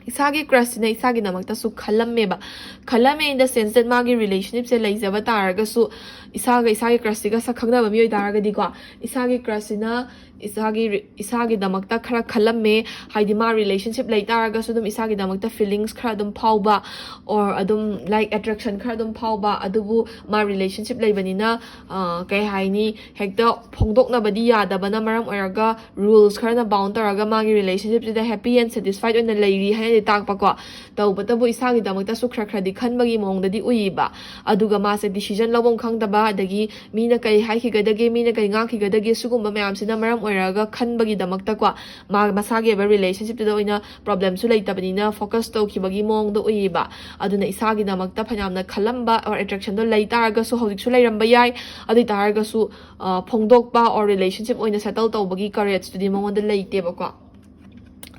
ꯏꯁꯥꯒꯤ crushꯁꯤꯅ ꯏꯁꯥꯒꯤꯗꯃꯛꯇꯁꯨ ꯈꯜꯂꯝꯃꯦꯕ꯫ ꯈꯜꯂꯝꯃꯦ in the sense that ꯃꯥꯒꯤ relationshipꯁꯦ ꯂꯩꯖꯕ ꯇꯥꯔꯒꯁꯨ, ꯏꯁꯥꯒ ꯏꯁꯥꯒꯤ crushꯁꯤꯒ ꯁꯛ ꯈꯪꯅꯕ ꯃꯤ ꯑꯣꯏꯇꯥꯔꯒꯗꯤꯀꯣ, ꯏꯁꯥꯒꯤ crushꯁꯤꯅ ꯏꯁꯥꯒꯤ ꯔꯤ-, ꯏꯁꯥꯒꯤꯗꯃꯛꯇ ꯈꯔ ꯈꯜꯂꯝꯃꯦ꯫ ꯍꯥꯏꯗꯤ ꯃꯥ relationship ꯂꯩ ꯇꯥꯔꯒꯁꯨ ꯑꯗꯨꯝ ꯏꯁꯥꯒꯤꯗꯃꯛꯇ feelings ꯈꯔ ꯑꯗꯨꯝ ꯐꯥꯎꯕ, or ꯑꯗꯨꯝ like attraction ꯈꯔ ꯑꯗꯨꯝ ꯐꯥꯎꯕ, ꯑꯗꯨꯕꯨ ꯃꯥ relationship ꯂꯩꯕꯅꯤꯅ, ꯑ, ꯀꯩ ꯍꯥꯏꯅꯤ, ꯍꯦꯛꯇ ꯐꯣꯡꯗꯣꯛꯅꯕꯗꯤ ꯌꯥꯗꯕꯅ ꯃꯔꯝ ꯑꯣꯏꯔꯒ rules ꯈꯔꯅ bound ꯇꯧꯔꯒ ꯃꯥꯒꯤ relationshipꯁꯤꯗ happy and satisfied ꯑꯣꯏꯅ ꯂꯩꯔꯤ ꯍꯥꯏꯅꯗꯤ ꯇꯥꯛꯄꯀꯣ꯫ ꯇꯧꯕꯇꯕꯨ ꯏꯁꯥꯒꯤꯗꯃꯛꯇꯁꯨ ꯈꯔ ꯈꯔꯗꯤ ꯈꯟꯕꯒꯤ ꯃꯑꯣꯡꯗꯗꯤ ꯎꯏꯌꯦꯕ꯫ ꯑꯗꯨꯒ ꯃꯥꯁꯦ decision ꯂꯧꯐꯝ ꯈꯪꯗꯕ, ꯑꯗꯒꯤ ꯃꯤꯅ ꯀꯩ ꯍꯥꯏꯈꯤꯒꯗꯒꯦ, ꯃꯤꯅ ꯀꯩ ꯉꯥꯡꯈꯤꯒꯗꯒꯦ, ꯁꯤꯒꯨꯝꯕ ꯃꯌꯥꯝꯁꯤꯅ ꯃꯔꯝ ꯑꯣꯏꯔꯒ ꯈꯟꯕꯒꯤꯗꯃꯛꯇꯀꯣ, ꯃꯥ ꯃꯁꯥꯒꯤ ꯑꯣꯏꯕ relationshipꯇꯨꯗ ꯑꯣꯏꯅ problemꯁꯨ ꯂꯩꯇꯕꯅꯤꯅ focus ꯇꯧꯈꯤꯕꯒꯤ ꯃꯑꯣꯡꯗ ꯎꯏꯌꯦꯕ꯫ ꯑꯗꯨꯅ ꯏꯁꯥꯒꯤꯗꯃꯛꯇ ꯐꯅꯌꯥꯝꯅ ꯈꯜꯂꯝꯕ or attractionꯗꯣ ꯂꯩ ꯇꯥꯔꯒꯁꯨ, ꯍꯧꯖꯤꯛꯁꯨ ꯂꯩꯔꯝꯕ ꯌꯥꯏ, ꯑꯗꯨ ꯑꯣꯏ ꯇꯥꯔꯒꯁꯨ, ꯑ, ꯐꯣꯡꯗꯣꯛꯄ or relationship ꯑꯣꯏꯅ settle ꯇꯧꯕꯒꯤ courageꯇꯨꯗꯤ ꯃꯉꯣꯟꯗ ꯂꯩꯇꯦꯕꯀꯣ꯫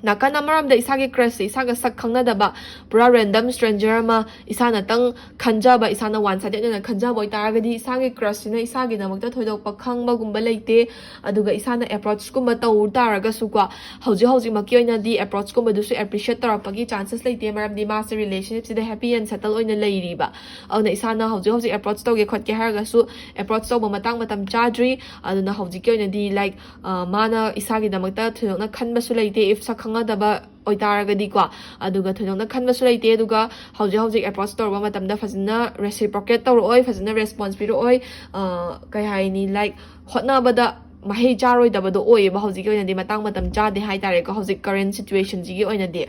ꯅꯥꯀꯟ ꯑꯃꯔꯣꯝꯗ ꯏꯁꯥꯒꯤ crushꯁꯦ ꯏꯁꯥꯒ ꯁꯛ ꯈꯪꯅꯗꯕ, ꯄꯨꯔꯥ random stranger ꯑꯃ ꯏꯁꯥꯅꯇꯪ ꯈꯟꯖꯕ, ꯏꯁꯥꯅ one sided ꯑꯣꯏꯅ ꯈꯟꯖꯕ ꯑꯣꯏꯇꯥꯔꯒꯗꯤ, ꯏꯁꯥꯒꯤ crushꯁꯤꯅ ꯏꯁꯥꯒꯤꯗꯃꯛꯇ ꯊꯣꯏꯗꯣꯛꯄ ꯈꯪꯕꯒꯨꯝꯕ ꯂꯩꯇꯦ꯫ ꯑꯗꯨꯒ ꯏꯁꯥꯅ approachꯀꯨꯝꯕ ꯇꯧ ꯇꯥꯔꯒꯁꯨꯀꯣ, ꯍꯧꯖꯤꯛ ꯍꯧꯖꯤꯛꯃꯛꯀꯤ ꯑꯣꯏꯅꯗꯤ approachꯀꯨꯝꯕꯗꯨꯁꯨ appreciate ꯇꯧꯔꯛꯄꯒꯤ chances ꯂꯩꯇꯦ, ꯃꯔꯝꯗꯤ ꯃꯥꯁꯦ relationshipꯁꯤꯗ happy and settle ꯑꯣꯏꯅ ꯂꯩꯔꯤꯕ꯫ ꯑꯗꯨꯅ ꯏꯁꯥꯅ ꯍꯧꯖꯤꯛ ꯍꯧꯖꯤꯛ approach ꯇꯧꯒꯦ ꯈꯣꯠꯀꯦ ꯍꯥꯏꯔꯒꯁꯨ, approach ꯇꯧꯕ ꯃꯇꯥꯡ ꯃꯇꯝ ꯆꯥꯗ꯭ꯔꯤ꯫ ꯑꯗꯨꯅ ꯍꯧꯖꯤꯛꯀꯤ ꯑꯣꯏꯅꯗꯤ, like, ꯑ, ꯃꯥꯅ ꯏꯁꯥꯒꯤꯗꯃꯛꯇ ꯊꯣꯏꯗꯣꯛꯅ ꯈꯟꯕꯁꯨ ꯂꯩꯇꯦ, if ꯁꯛ ꯈꯪꯅꯗꯕ ꯑꯣꯏꯇꯥꯔꯒꯗꯤꯀꯣ꯫ ꯑꯗꯨꯒ ꯊꯣꯏꯗꯣꯛꯅ ꯈꯟꯕꯁꯨ ꯂꯩꯇꯦ꯫ ꯑꯗꯨꯒ ꯍꯧꯖꯤꯛ ꯍꯧꯖꯤꯛ approach ꯇꯧꯔꯨꯕ ꯃꯇꯝꯗ ꯐꯖꯅ reciprocate ꯇꯧꯔꯛꯑꯣꯏ, ꯐꯖꯅ response ꯄꯤꯔꯛꯑꯣꯏ꯫ ꯑ, ꯀꯩ ꯍꯥꯏꯅꯤ, like, ꯍꯣꯠꯅꯕꯗ ꯃꯍꯩ ꯆꯥꯔꯣꯏꯗꯕꯗꯣ ꯑꯣꯏꯌꯦꯕ꯫ ꯍꯧꯖꯤꯛꯀꯤ ꯑꯣꯏꯅꯗꯤ ꯃꯇꯥꯡ ꯃꯇꯝ ꯆꯥꯗꯦ ꯍꯥꯏꯇꯥꯔꯦꯀꯣ, ꯍꯧꯖꯤꯛ current situationꯁꯤꯒꯤ ꯑꯣꯏꯅꯗꯤ꯫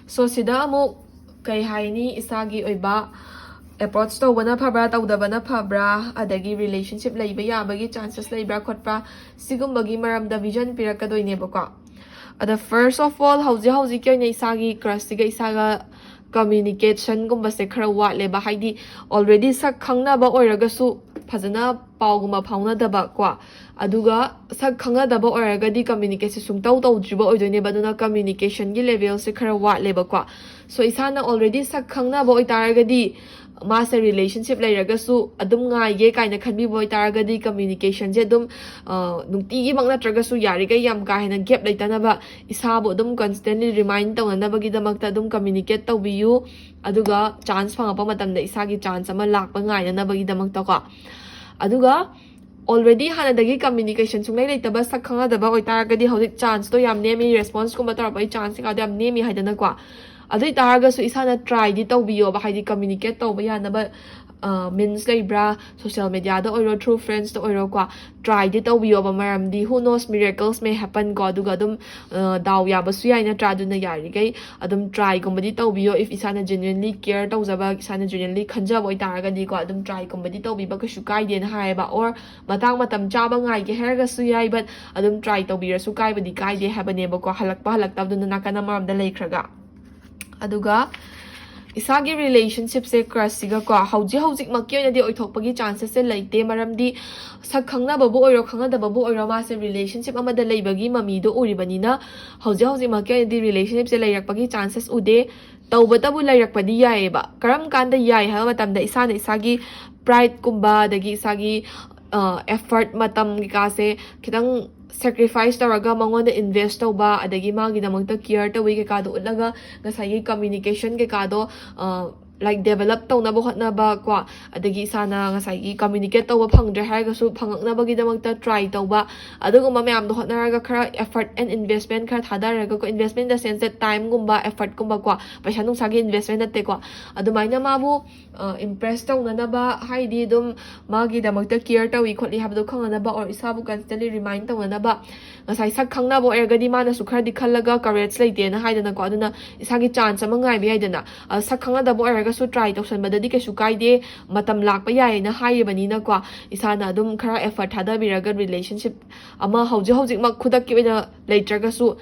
So ꯁꯤꯗ ꯑꯃꯨꯛ ꯀꯩ ꯍꯥꯏꯅꯤ, ꯏꯁꯥꯒꯤ ꯑꯣꯏꯕ approach ꯇꯧꯕꯅ ꯐꯕ꯭ꯔꯥ, ꯇꯧꯗꯕꯅ ꯐꯕ꯭ꯔꯥ, ꯑꯗꯒꯤ relationship ꯂꯩꯕ ꯌꯥꯕꯒꯤ chances ꯂꯩꯕ꯭ꯔꯥ ꯈꯣꯠꯄ꯭ꯔꯥ, ꯁꯤꯒꯨꯝꯕꯒꯤ ꯃꯔꯝꯗ vision ꯄꯤꯔꯛꯀꯗꯣꯏꯅꯦꯕꯀꯣ꯫ ꯑꯗ first of all, ꯍꯧꯖꯤꯛ ꯍꯧꯖꯤꯛꯀꯤ ꯑꯣꯏꯅ ꯏꯁꯥꯒꯤ crushꯁꯤꯒ ꯏꯁꯥꯒ communicationꯒꯨꯝꯕꯁꯦ ꯈꯔ ꯋꯥꯠꯂꯦꯕ꯫ ꯍꯥꯏꯗꯤ already ꯁꯛ ꯈꯪꯅꯕ ꯑꯣꯏꯔꯒꯁꯨ ꯐꯖꯅ ꯄꯥꯎꯒꯨꯝꯕ ꯐꯥꯎꯅꯗꯕ ꯀꯣ, ꯑꯗꯨꯒ ꯁꯛ ꯈꯪꯅꯗꯕ ꯑꯣꯏꯔꯒꯗꯤ communicateꯁꯦ ꯁꯨꯡꯇꯧ ꯇꯧꯗ꯭ꯔꯤꯕ ꯑꯣꯏꯗꯣꯏꯅꯦꯕ꯫ ꯑꯗꯨꯅ communicationꯒꯤ levelꯁꯦ ꯈꯔ ꯋꯥꯠꯂꯦꯕꯀꯣ꯫ So ꯏꯁꯥꯅ already ꯁꯛ ꯈꯪꯅꯕ ꯑꯣꯏꯇꯥꯔꯒꯗꯤ, ꯃꯥꯁꯦ relationship ꯂꯩꯔꯒꯁꯨ ꯑꯗꯨꯝ ꯉꯥꯏꯒꯦ ꯀꯥꯏꯅ ꯈꯟꯕꯤꯕ ꯑꯣꯏꯇꯥꯔꯒꯗꯤ, communicationꯁꯦ ꯑꯗꯨꯝ, ꯑ, ꯅꯨꯡꯇꯤꯒꯤꯃꯛ ꯅꯠꯇ꯭ꯔꯒꯁꯨ ꯌꯥꯔꯤꯈꯩ ꯌꯥꯝ ꯀꯥ ꯍꯦꯟꯅ gap ꯂꯩꯇꯅꯕ ꯏꯁꯥꯕꯨ ꯑꯗꯨꯝ constantly remind ꯇꯧꯅꯅꯕꯒꯤꯗꯃꯛꯇ ꯑꯗꯨꯝ communicate ꯇꯧꯕꯤꯌꯨ꯫ ꯑꯗꯨꯒ chance ꯐꯪꯉꯛꯄ ꯃꯇꯝꯗ ꯏꯁꯥꯒꯤ chance ꯑꯃ ꯂꯥꯛꯄ ꯉꯥꯏꯅꯅꯕꯒꯤꯗꯃꯛꯇꯀꯣ꯫ ꯑꯗꯨꯒ already ꯍꯥꯟꯅꯗꯒꯤ communication ꯁꯨꯡꯂꯩ ꯂꯩꯇꯕ, ꯁꯛ ꯈꯪꯅꯗꯕ ꯑꯣꯏꯇꯥꯔꯒꯗꯤ ꯍꯧꯖꯤꯛ chanceꯇꯣ ꯌꯥꯝ ꯅꯦꯝꯃꯤ, response ꯀꯨꯝꯕ ꯇꯧꯔꯛꯄꯒꯤ chance ꯀꯩꯀꯥꯗꯣ ꯌꯥꯝ ꯅꯦꯝꯃꯤ ꯍꯥꯏꯗꯅꯀꯣ꯫ ꯑꯗꯨ ꯑꯣꯏꯇꯥꯔꯒꯁꯨ ꯏꯁꯥꯅ tryꯗꯤ ꯇꯧꯕꯤꯌꯣꯕ, ꯍꯥꯏꯗꯤ communicate ꯇꯧꯕ ꯌꯥꯅꯕ, ꯑ, means ꯂꯩꯕ꯭ꯔꯥ, social mediaꯗ ꯑꯣꯏꯔꯣ, through friendsꯇ ꯑꯣꯏꯔꯣꯀꯣ, tryꯗꯤ ꯇꯧꯕꯤꯌꯣꯕ꯫ ꯃꯔꯝꯗꯤ who knows, miracles may happen ꯀꯣ꯫ ꯑꯗꯨꯒ ꯑꯗꯨꯝ, ꯑ, ꯗꯥꯎ ꯌꯥꯕꯁꯨ ꯌꯥꯏ ꯅꯠꯇ꯭ꯔꯥ? ꯑꯗꯨꯅ ꯌꯥꯔꯤꯈꯩ ꯑꯗꯨꯝ tryꯒꯨꯝꯕꯗꯤ ꯇꯧꯕꯤꯌꯣ, if ꯏꯁꯥꯅ genuinely care ꯇꯧꯖꯕ, ꯏꯁꯥꯅ genuinely ꯈꯟꯖꯕ ꯑꯣꯏꯇꯥꯔꯒꯗꯤꯀꯣ꯫ ꯑꯗꯨꯝ tryꯒꯨꯝꯕꯗꯤ ꯇꯧꯕꯤꯕ ꯀꯩꯁꯨ ꯀꯥꯏꯗꯦꯅ ꯍꯥꯏꯌꯦꯕ꯫ Or ꯃꯇꯥꯡ ꯃꯇꯝ ꯆꯥꯕ ꯉꯥꯏꯒꯦ ꯍꯥꯏꯔꯒꯁꯨ ꯌꯥꯏ, but ꯑꯗꯨꯝ try ꯇꯧꯕꯤꯔꯁꯨ ꯀꯥꯏꯕꯗꯤ ꯀꯥꯏꯗꯦ ꯍꯥꯏꯕꯅꯦꯕꯀꯣ, ꯍꯜꯂꯛꯄ ꯍꯜꯂꯛꯇꯕꯗꯨꯅ ꯅꯥꯀꯟ ꯑꯃꯔꯣꯝꯗ ꯂꯩꯈ꯭ꯔꯒ꯫ ꯑꯗꯨꯒ ꯏꯁꯥꯒꯤ relationshipꯁꯦ crushꯁꯤꯒꯀꯣ ꯍꯧꯖꯤꯛ ꯍꯧꯖꯤꯛꯃꯛꯀꯤ ꯑꯣꯏꯅꯗꯤ ꯑꯣꯏꯊꯣꯛꯄꯒꯤ chancesꯁꯦ ꯂꯩꯇꯦ꯫ ꯃꯔꯝꯗꯤ ꯁꯛ ꯈꯪꯅꯕꯕꯨ ꯑꯣꯏꯔꯣ, ꯈꯪꯅꯗꯕꯕꯨ ꯑꯣꯏꯔꯣ, ꯃꯥꯁꯦ relationship ꯑꯃꯗ ꯂꯩꯕꯒꯤ ꯃꯃꯤꯗꯣ ꯎꯔꯤꯕꯅꯤꯅ ꯍꯧꯖꯤꯛ ꯍꯧꯖꯤꯛꯃꯛꯀꯤ ꯑꯣꯏꯅꯗꯤ relationshipꯁꯦ ꯂꯩꯔꯛꯄꯒꯤ chances ꯎꯗꯦ꯫ ꯇꯧꯕꯇꯕꯨ ꯂꯩꯔꯛꯄꯗꯤ ꯌꯥꯏꯌꯦꯕ꯫ ꯀꯔꯝ ꯀꯥꯟꯗ ꯌꯥꯏ ꯍꯥꯏꯕ ꯃꯇꯝꯗ ꯏꯁꯥꯅ ꯏꯁꯥꯒꯤ prideꯀꯨꯝꯕ, ꯑꯗꯒꯤ ꯏꯁꯥꯒꯤ, ꯑ, effort, ꯃꯇꯝ ꯀꯩꯀꯥꯁꯦ ꯈꯤꯇꯪ sacrifice ꯇꯧꯔꯒ ꯃꯉꯣꯟꯗ invest ꯇꯧꯕ, ꯑꯗꯒꯤ ꯃꯥꯒꯤꯗꯃꯛꯇ care ꯇꯧꯏ ꯀꯩꯀꯥꯗꯣ ꯎꯠꯂꯒ ꯉꯁꯥꯏꯒꯤ communication ꯀꯩꯀꯥꯗꯣ, ꯑ, like develop ꯇꯧꯅꯕ ꯍꯣꯠꯅꯕ ꯀꯣ, ꯑꯗꯒꯤ ꯏꯁꯥꯅ ꯉꯁꯥꯏꯒꯤ communicate ꯇꯧꯕ ꯐꯪꯗ꯭ꯔꯦ ꯍꯥꯏꯔꯒꯁꯨ ꯐꯪꯉꯛꯅꯕꯒꯤꯗꯃꯛꯇ try ꯇꯧꯕ, ꯑꯗꯨꯒꯨꯝꯕ ꯃꯌꯥꯝꯗꯣ ꯍꯣꯠꯅꯔꯒ ꯈꯔ effort and investment ꯈꯔ ꯊꯥꯗꯔꯒ ꯀꯣ, investment in the sense that time ꯒꯨꯝꯕ, effort ꯀꯨꯝꯕ ꯀꯣ, ꯄꯩꯁꯥ ꯅꯨꯡꯁꯥꯒꯤ investment ꯅꯠꯇꯦꯀꯣ, ꯑꯗꯨꯃꯥꯏꯅ ꯃꯥꯕꯨ impress ꯇꯧꯅꯅꯕ, ꯍꯥꯏꯗꯤ ꯑꯗꯨꯝ ꯃꯥꯒꯤꯗꯃꯛꯇ care ꯇꯧꯏ ꯈꯣꯠꯂꯤ ꯍꯥꯏꯕꯗꯣ ꯈꯪꯅꯅꯕ, or ꯏꯁꯥꯕꯨ constantly remind ꯇꯧꯅꯅꯕ, ꯉꯁꯥꯏ ꯁꯛ ꯈꯪꯅꯕ ꯑꯣꯏꯔꯒꯗꯤ ꯃꯥꯅꯁꯨ ꯈꯔꯗꯤ ꯈꯜꯂꯒ courage ꯂꯩꯇꯦꯅ ꯍꯥꯏꯗꯅꯀꯣ, ꯑꯗꯨꯅ ꯏꯁꯥꯒꯤ chance ꯑꯃ ꯉꯥꯏꯕ ꯌꯥꯏꯗꯅ꯫ ꯑ, ꯁꯛ ꯈꯪꯅꯗꯕ ꯑꯣꯏꯔꯒꯁꯨ try ꯇꯧꯁꯟꯕꯗꯗꯤ ꯀꯩꯁꯨ ꯀꯥꯏꯗꯦ, ꯃꯇꯝ ꯂꯥꯛꯄ ꯌꯥꯏꯌꯦꯅ ꯍꯥꯏꯔꯤꯕꯅꯤꯅꯀꯣ, ꯏꯁꯥꯅ ꯑꯗꯨꯝ ꯈꯔ effort ꯊꯥꯗꯕꯤꯔꯒ relationship ꯑꯃ ꯍꯧꯖꯤꯛ ꯍꯧꯖꯤꯛꯃꯛ ꯈꯨꯗꯛꯀꯤ ꯑꯣꯏꯅ ꯂꯩꯇ꯭ꯔꯒꯁꯨ,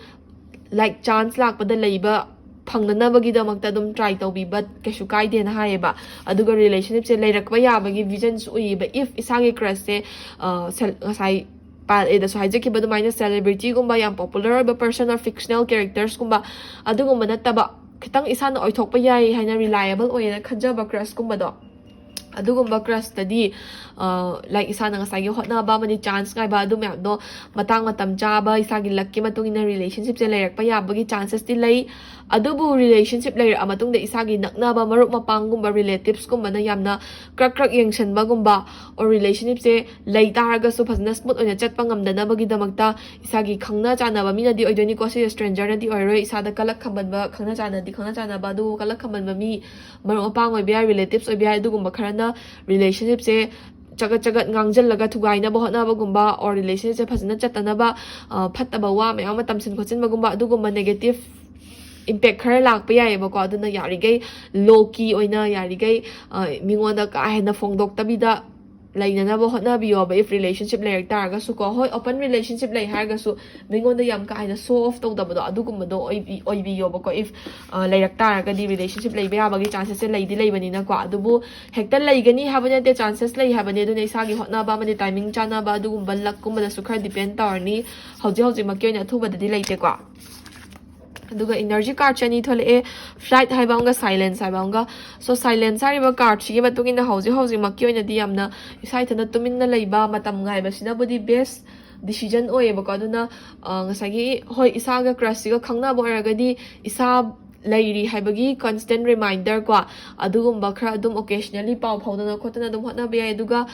like chance ꯂꯥꯛꯄꯗ ꯂꯩꯕ ꯐꯪꯅꯅꯕꯒꯤꯗꯃꯛꯇ ꯑꯗꯨꯝ try ꯇꯧꯕꯤꯕ ꯀꯩꯁꯨ ꯀꯥꯏꯗꯦꯅ ꯍꯥꯏꯌꯦꯕ꯫ ꯑꯗꯨꯒ relationship ꯁꯦ ꯂꯩꯔꯛꯄ ꯌꯥꯕꯒꯤ vision ꯁꯨ ꯎꯏꯌꯦꯕ, if ꯏꯁꯥꯒꯤ crush ꯁꯦ, ꯑ, ꯁꯦꯜ-, ꯉꯁꯥꯏ part A ꯗꯁꯨ ꯍꯥꯏꯖꯈꯤꯕ ꯑꯗꯨꯃꯥꯏꯅ celebrity ꯒꯨꯝꯕ, ꯌꯥꯝ popular ꯑꯣꯏꯕ person or fictional characters ꯀꯨꯝꯕ, ꯑꯗꯨꯒꯨꯝꯕ ꯅꯠꯇꯕ, ꯈꯤꯇꯪ ꯏꯁꯥꯅ ꯑꯣꯏꯊꯣꯛꯄ ꯌꯥꯏ ꯍꯥꯏꯅ reliable ꯑꯣꯏꯌꯦꯅ ꯈꯟꯖꯕ crush ꯀꯨꯝꯕꯗꯣ, ꯑꯗꯨꯒꯨꯝꯕ crush ꯇꯗꯤ, ꯑ, like ꯏꯁꯥꯅ ꯉꯁꯥꯏꯒꯤ ꯍꯣꯠꯅꯕ ꯑꯃꯗꯤ chance ꯉꯥꯏꯕ, ꯑꯗꯨ ꯃꯌꯥꯝꯗꯣ ꯃꯇꯥꯡ ꯃꯇꯝ ꯆꯥꯕ, ꯏꯁꯥꯒꯤ luck ꯀꯤ ꯃꯇꯨꯡ ꯏꯟꯅ relationship ꯁꯦ ꯂꯩꯔꯛꯄ ꯌꯥꯕꯒꯤ chances ꯇꯤ ꯂꯩ꯫ ꯑꯗꯨꯕꯨ relationship ꯂꯩꯔꯛꯑ ꯃꯇꯨꯡꯗ ꯏꯁꯥꯒꯤ ꯅꯛꯅꯕ ꯃꯔꯨꯞ ꯃꯄꯥꯡꯒꯨꯝꯕ, relatives ꯀꯨꯝꯕꯅ ꯌꯥꯝꯅ ꯀ꯭ꯔꯛ ꯀ꯭ꯔꯛ ꯌꯦꯡꯁꯟꯕꯒꯨꯝꯕ, or relationship ꯁꯦ ꯂꯩ ꯇꯥꯔꯒꯁꯨ ꯐꯖꯅ smooth ꯑꯣꯏꯅ ꯆꯠꯄ ꯉꯝꯗꯅꯕꯒꯤꯗꯃꯛꯇ, ꯏꯁꯥꯒꯤ ꯈꯪꯅ ꯆꯥꯟꯅꯕ ꯃꯤꯅꯗꯤ ꯑꯣꯏꯗꯣꯏꯅꯤꯀꯣ, ꯁꯤꯁꯦ stranger ꯅꯗꯤ ꯑꯣꯏꯔꯣꯏ, ꯏꯁꯥꯗ ꯀꯂꯛ ꯈꯝꯕꯟꯕ, ꯈꯪꯅ ꯆꯥꯟꯅꯗꯤ ꯈꯪꯅ ꯆꯥꯟꯅꯕ, ꯑꯗꯨꯕꯨ ꯀꯂꯛ ꯈꯝꯕꯟꯕ ꯃꯤ, ꯃꯔꯨꯞ ꯃꯄꯥꯡ ꯑꯣꯏꯕ ꯌꯥꯏ, relatives ꯑꯣꯏꯕ ꯌꯥꯏ, ꯑꯗꯨꯒꯨꯝꯕ ꯈꯔꯅ relationship ꯁꯦ ꯆꯒꯠ ꯆꯒꯠ ꯉꯥꯡꯖꯜꯂꯒ ꯊꯨꯒꯥꯏꯅꯕ ꯍꯣꯠꯅꯕꯒꯨꯝꯕ, or relationship ꯁꯦ ꯐꯖꯅ ꯆꯠꯇꯅꯕ, ꯑ, ꯐꯠꯇꯕ ꯋꯥ ꯃꯌꯥꯝ ꯑꯃ ꯇꯝꯁꯤꯟ ꯈꯣꯠꯆꯤꯟꯕꯒꯨꯝꯕ, ꯑꯗꯨꯒꯨꯝꯕ negative impact ꯈꯔ ꯂꯥꯛꯄ ꯌꯥꯏꯌꯦꯕꯀꯣ꯫ ꯑꯗꯨꯅ ꯌꯥꯔꯤꯈꯩ low key ꯑꯣꯏꯅ, ꯌꯥꯔꯤꯈꯩ, ꯑ, ꯃꯤꯉꯣꯟꯗ ꯀꯥ ꯍꯦꯟꯅ ꯐꯣꯡꯗꯣꯛꯇꯕꯤꯗ ꯂꯩꯅꯅꯕ ꯍꯣꯠꯅꯕꯤꯌꯣꯕ, if relationship ꯂꯩꯔꯛ ꯇꯥꯔꯒꯁꯨꯀꯣ꯫ ꯍꯣꯏ, open relationship ꯂꯩ ꯍꯥꯏꯔꯒꯁꯨ ꯃꯤꯉꯣꯟꯗ ꯌꯥꯝ ꯀꯥ ꯍꯦꯟꯅ show off ꯇꯧꯗꯕꯗꯣ, ꯑꯗꯨꯒꯨꯝꯕꯗꯣ ꯑꯣꯏꯕꯤ-, ꯑꯣꯏꯕꯤꯌꯣꯕꯀꯣ꯫ If, ꯑ, ꯂꯩꯔꯛ ꯇꯥꯔꯒꯗꯤ, relationship ꯂꯩꯕ ꯌꯥꯕꯒꯤ chances ꯁꯦ ꯂꯩꯗꯤ ꯂꯩꯕꯅꯤꯅꯀꯣ꯫ ꯑꯗꯨꯕꯨ ꯍꯦꯛꯇ ꯂꯩꯒꯅꯤ ꯍꯥꯏꯕ ꯅꯠꯇꯦ, chances ꯂꯩ ꯍꯥꯏꯕꯅꯤ꯫ ꯑꯗꯨꯅ ꯏꯁꯥꯒꯤ ꯍꯣꯠꯅꯕ ꯑꯃꯗꯤ timing ꯆꯥꯅꯕ, ꯑꯗꯨꯒꯨꯝꯕ luck ꯀꯨꯝꯕꯗꯁꯨ ꯈꯔ depend ꯇꯧꯔꯅꯤ꯫ ꯍꯧꯖꯤꯛ ꯍꯧꯖꯤꯛꯃꯛꯀꯤ ꯑꯣꯏꯅ ꯑꯊꯨꯕꯗꯗꯤ ꯂꯩꯇꯦꯀꯣ꯫ ꯑꯗꯨꯒ energy card ꯁꯦ ꯑꯅꯤ ꯊꯣꯛꯂꯛꯑꯦ, flight ꯍꯥꯏꯕ ꯑꯃꯒ silence ꯍꯥꯏꯕ ꯑꯃꯒ꯫ So, silence ꯍꯥꯏꯔꯤꯕ card ꯁꯤꯒꯤ ꯃꯇꯨꯡ ꯏꯟꯅ ꯍꯧꯖꯤꯛ ꯍꯧꯖꯤꯛꯃꯛꯀꯤ ꯑꯣꯏꯅꯗꯤ ꯌꯥꯝꯅ ꯏꯁꯥ ꯏꯊꯟꯇ ꯇꯨꯃꯤꯟꯅ ꯂꯩꯕ, ꯃꯇꯝ ꯉꯥꯏꯕꯁꯤꯅꯕꯨꯗꯤ best decision ꯑꯣꯏꯌꯦꯕꯀꯣ꯫ ꯑꯗꯨꯅ, ꯑ, ꯉꯁꯥꯏꯒꯤ, ꯍꯣꯏ, ꯏꯁꯥꯒ crush ꯁꯤꯒ ꯈꯪꯅꯕ ꯑꯣꯏꯔꯒꯗꯤ ꯏꯁꯥ ꯂꯩꯔꯤ ꯍꯥꯏꯕꯒꯤ constant reminder ꯀꯣ, ꯑꯗꯨꯒꯨꯝꯕ ꯈꯔ ꯑꯗꯨꯝ occasionally ꯄꯥꯎ ꯐꯥꯎꯗꯅ ꯈꯣꯠꯇꯅ ꯑꯗꯨꯝ ꯍꯣꯠꯅꯕ ꯌꯥꯏ꯫ ꯑꯗꯨꯒ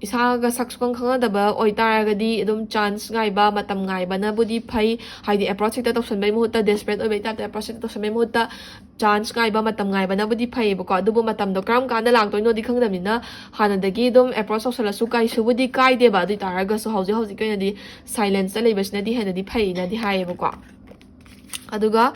ꯏꯁꯥꯒ ꯁꯛ ꯁꯨꯈꯪ ꯈꯪꯅꯗꯕ ꯑꯣꯏꯇꯥꯔꯒꯗꯤ ꯑꯗꯨꯝ chance ꯉꯥꯏꯕ, ꯃꯇꯝ ꯉꯥꯏꯕꯅꯕꯨꯗꯤ ꯐꯩ꯫ ꯍꯥꯏꯗꯤ approach ꯍꯦꯛꯇ ꯇꯧꯁꯟꯕꯩ ꯃꯍꯨꯠꯇ, desperate ꯑꯣꯏꯕꯩ type ꯇ approach ꯍꯦꯛꯇ ꯇꯧꯁꯟꯕꯩ ꯃꯍꯨꯠꯇ chance ꯉꯥꯏꯕ, ꯃꯇꯝ ꯉꯥꯏꯕꯅꯕꯨꯗꯤ ꯐꯩꯌꯦꯕꯀꯣ꯫ ꯑꯗꯨꯕꯨ ꯃꯇꯝꯗꯣ ꯀꯔꯝ ꯀꯥꯟꯗ ꯂꯥꯛꯇꯣꯏꯅꯣꯗꯤ ꯈꯪꯗꯕꯅꯤꯅ ꯍꯥꯟꯅꯗꯒꯤ ꯑꯗꯨꯝ approach ꯇꯧꯁꯜꯂꯁꯨ ꯀꯩꯁꯨꯕꯨꯗꯤ ꯀꯥꯏꯗꯦꯕ꯫ ꯑꯗꯨ ꯑꯣꯏ ꯇꯥꯔꯒꯁꯨ ꯍꯧꯖꯤꯛ ꯍꯧꯖꯤꯛꯀꯤ ꯑꯣꯏꯅꯗꯤ silence ꯇ ꯂꯩꯕꯁꯤꯅꯗꯤ ꯍꯦꯟꯅꯗꯤ ꯐꯩꯅꯗꯤ ꯍꯥꯏꯌꯦꯕꯀꯣ꯫ ꯑꯗꯨꯒ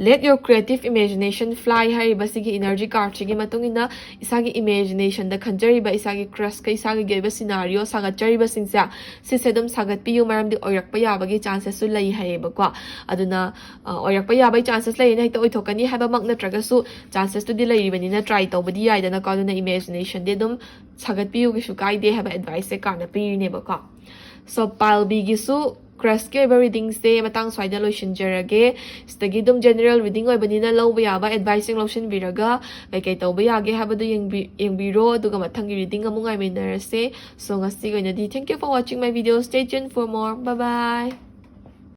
let your creative imagination fly ꯍꯥꯏꯔꯤꯕ ꯁꯤꯒꯤ energy card ꯁꯤꯒꯤ ꯃꯇꯨꯡ ꯏꯟꯅ ꯏꯁꯥꯒꯤ imagination ꯗ ꯈꯟꯖꯔꯤꯕ ꯏꯁꯥꯒꯤ crush ꯀ ꯏꯁꯥꯒꯤ ꯑꯣꯏꯕ scenario ꯁꯥꯒꯠꯆꯔꯤꯕꯁꯤꯡꯁꯦ, ꯁꯤꯁꯦ ꯑꯗꯨꯝ ꯁꯥꯒꯠꯄꯤꯌꯨ, ꯃꯔꯝꯗꯤ ꯑꯣꯏꯔꯛꯄ ꯌꯥꯕꯒꯤ chances ꯁꯨ ꯂꯩ ꯍꯥꯏꯌꯦꯕꯀꯣ꯫ ꯑꯗꯨꯅ ꯑ, ꯑꯣꯏꯔꯛꯄ ꯌꯥꯕꯒꯤ chances ꯂꯩꯌꯦꯅ ꯍꯦꯛꯇ ꯑꯣꯏꯊꯣꯛꯀꯅꯤ ꯍꯥꯏꯕꯃꯛ ꯅꯠꯇ꯭ꯔꯒꯁꯨ chances ꯇꯨꯗꯤ ꯂꯩꯔꯤꯕꯅꯤꯅ try ꯇꯧꯕꯗꯤ ꯌꯥꯏꯗꯅꯀꯣ꯫ ꯑꯗꯨꯅ imagination ꯗꯤ ꯑꯗꯨꯝ ꯁꯥꯒꯠꯄꯤꯌꯨ, ꯀꯩꯁꯨ ꯀꯥꯏꯗꯦ ꯍꯥꯏꯕ advice ꯁꯦ card ꯅ ꯄꯤꯔꯤꯅꯦꯕꯀꯣ꯫ So pile B ꯒꯤꯁꯨ crush ꯀꯤ ꯑꯣꯏꯕ reading ꯁꯦ ꯃꯇꯥꯡ ꯁ꯭ꯋꯥꯏꯗ ꯂꯣꯏꯁꯤꯟꯖꯔꯒꯦ꯫ ꯁꯤꯗꯒꯤ ꯑꯗꯨꯝ general reading ꯑꯣꯏꯕꯅꯤꯅ ꯂꯧꯕ ꯌꯥꯕ advice ꯁꯤꯡ ꯂꯧꯁꯤꯟꯕꯤꯔꯒ ꯀꯩꯀꯩ ꯇꯧꯕ ꯌꯥꯒꯦ ꯍꯥꯏꯕꯗꯨ ꯌꯦꯡꯕꯤ-, ꯌꯦꯡꯕꯤꯔꯣ꯫ ꯑꯗꯨꯒ ꯃꯊꯪꯒꯤ reading ꯑꯃꯨꯛ ꯉꯥꯏꯃꯤꯟꯅꯔꯁꯦ꯫ So ꯉꯁꯤꯒꯤ ꯑꯣꯏꯅꯗꯤ thank you for watching my video, stay tuned for more, bye bye꯫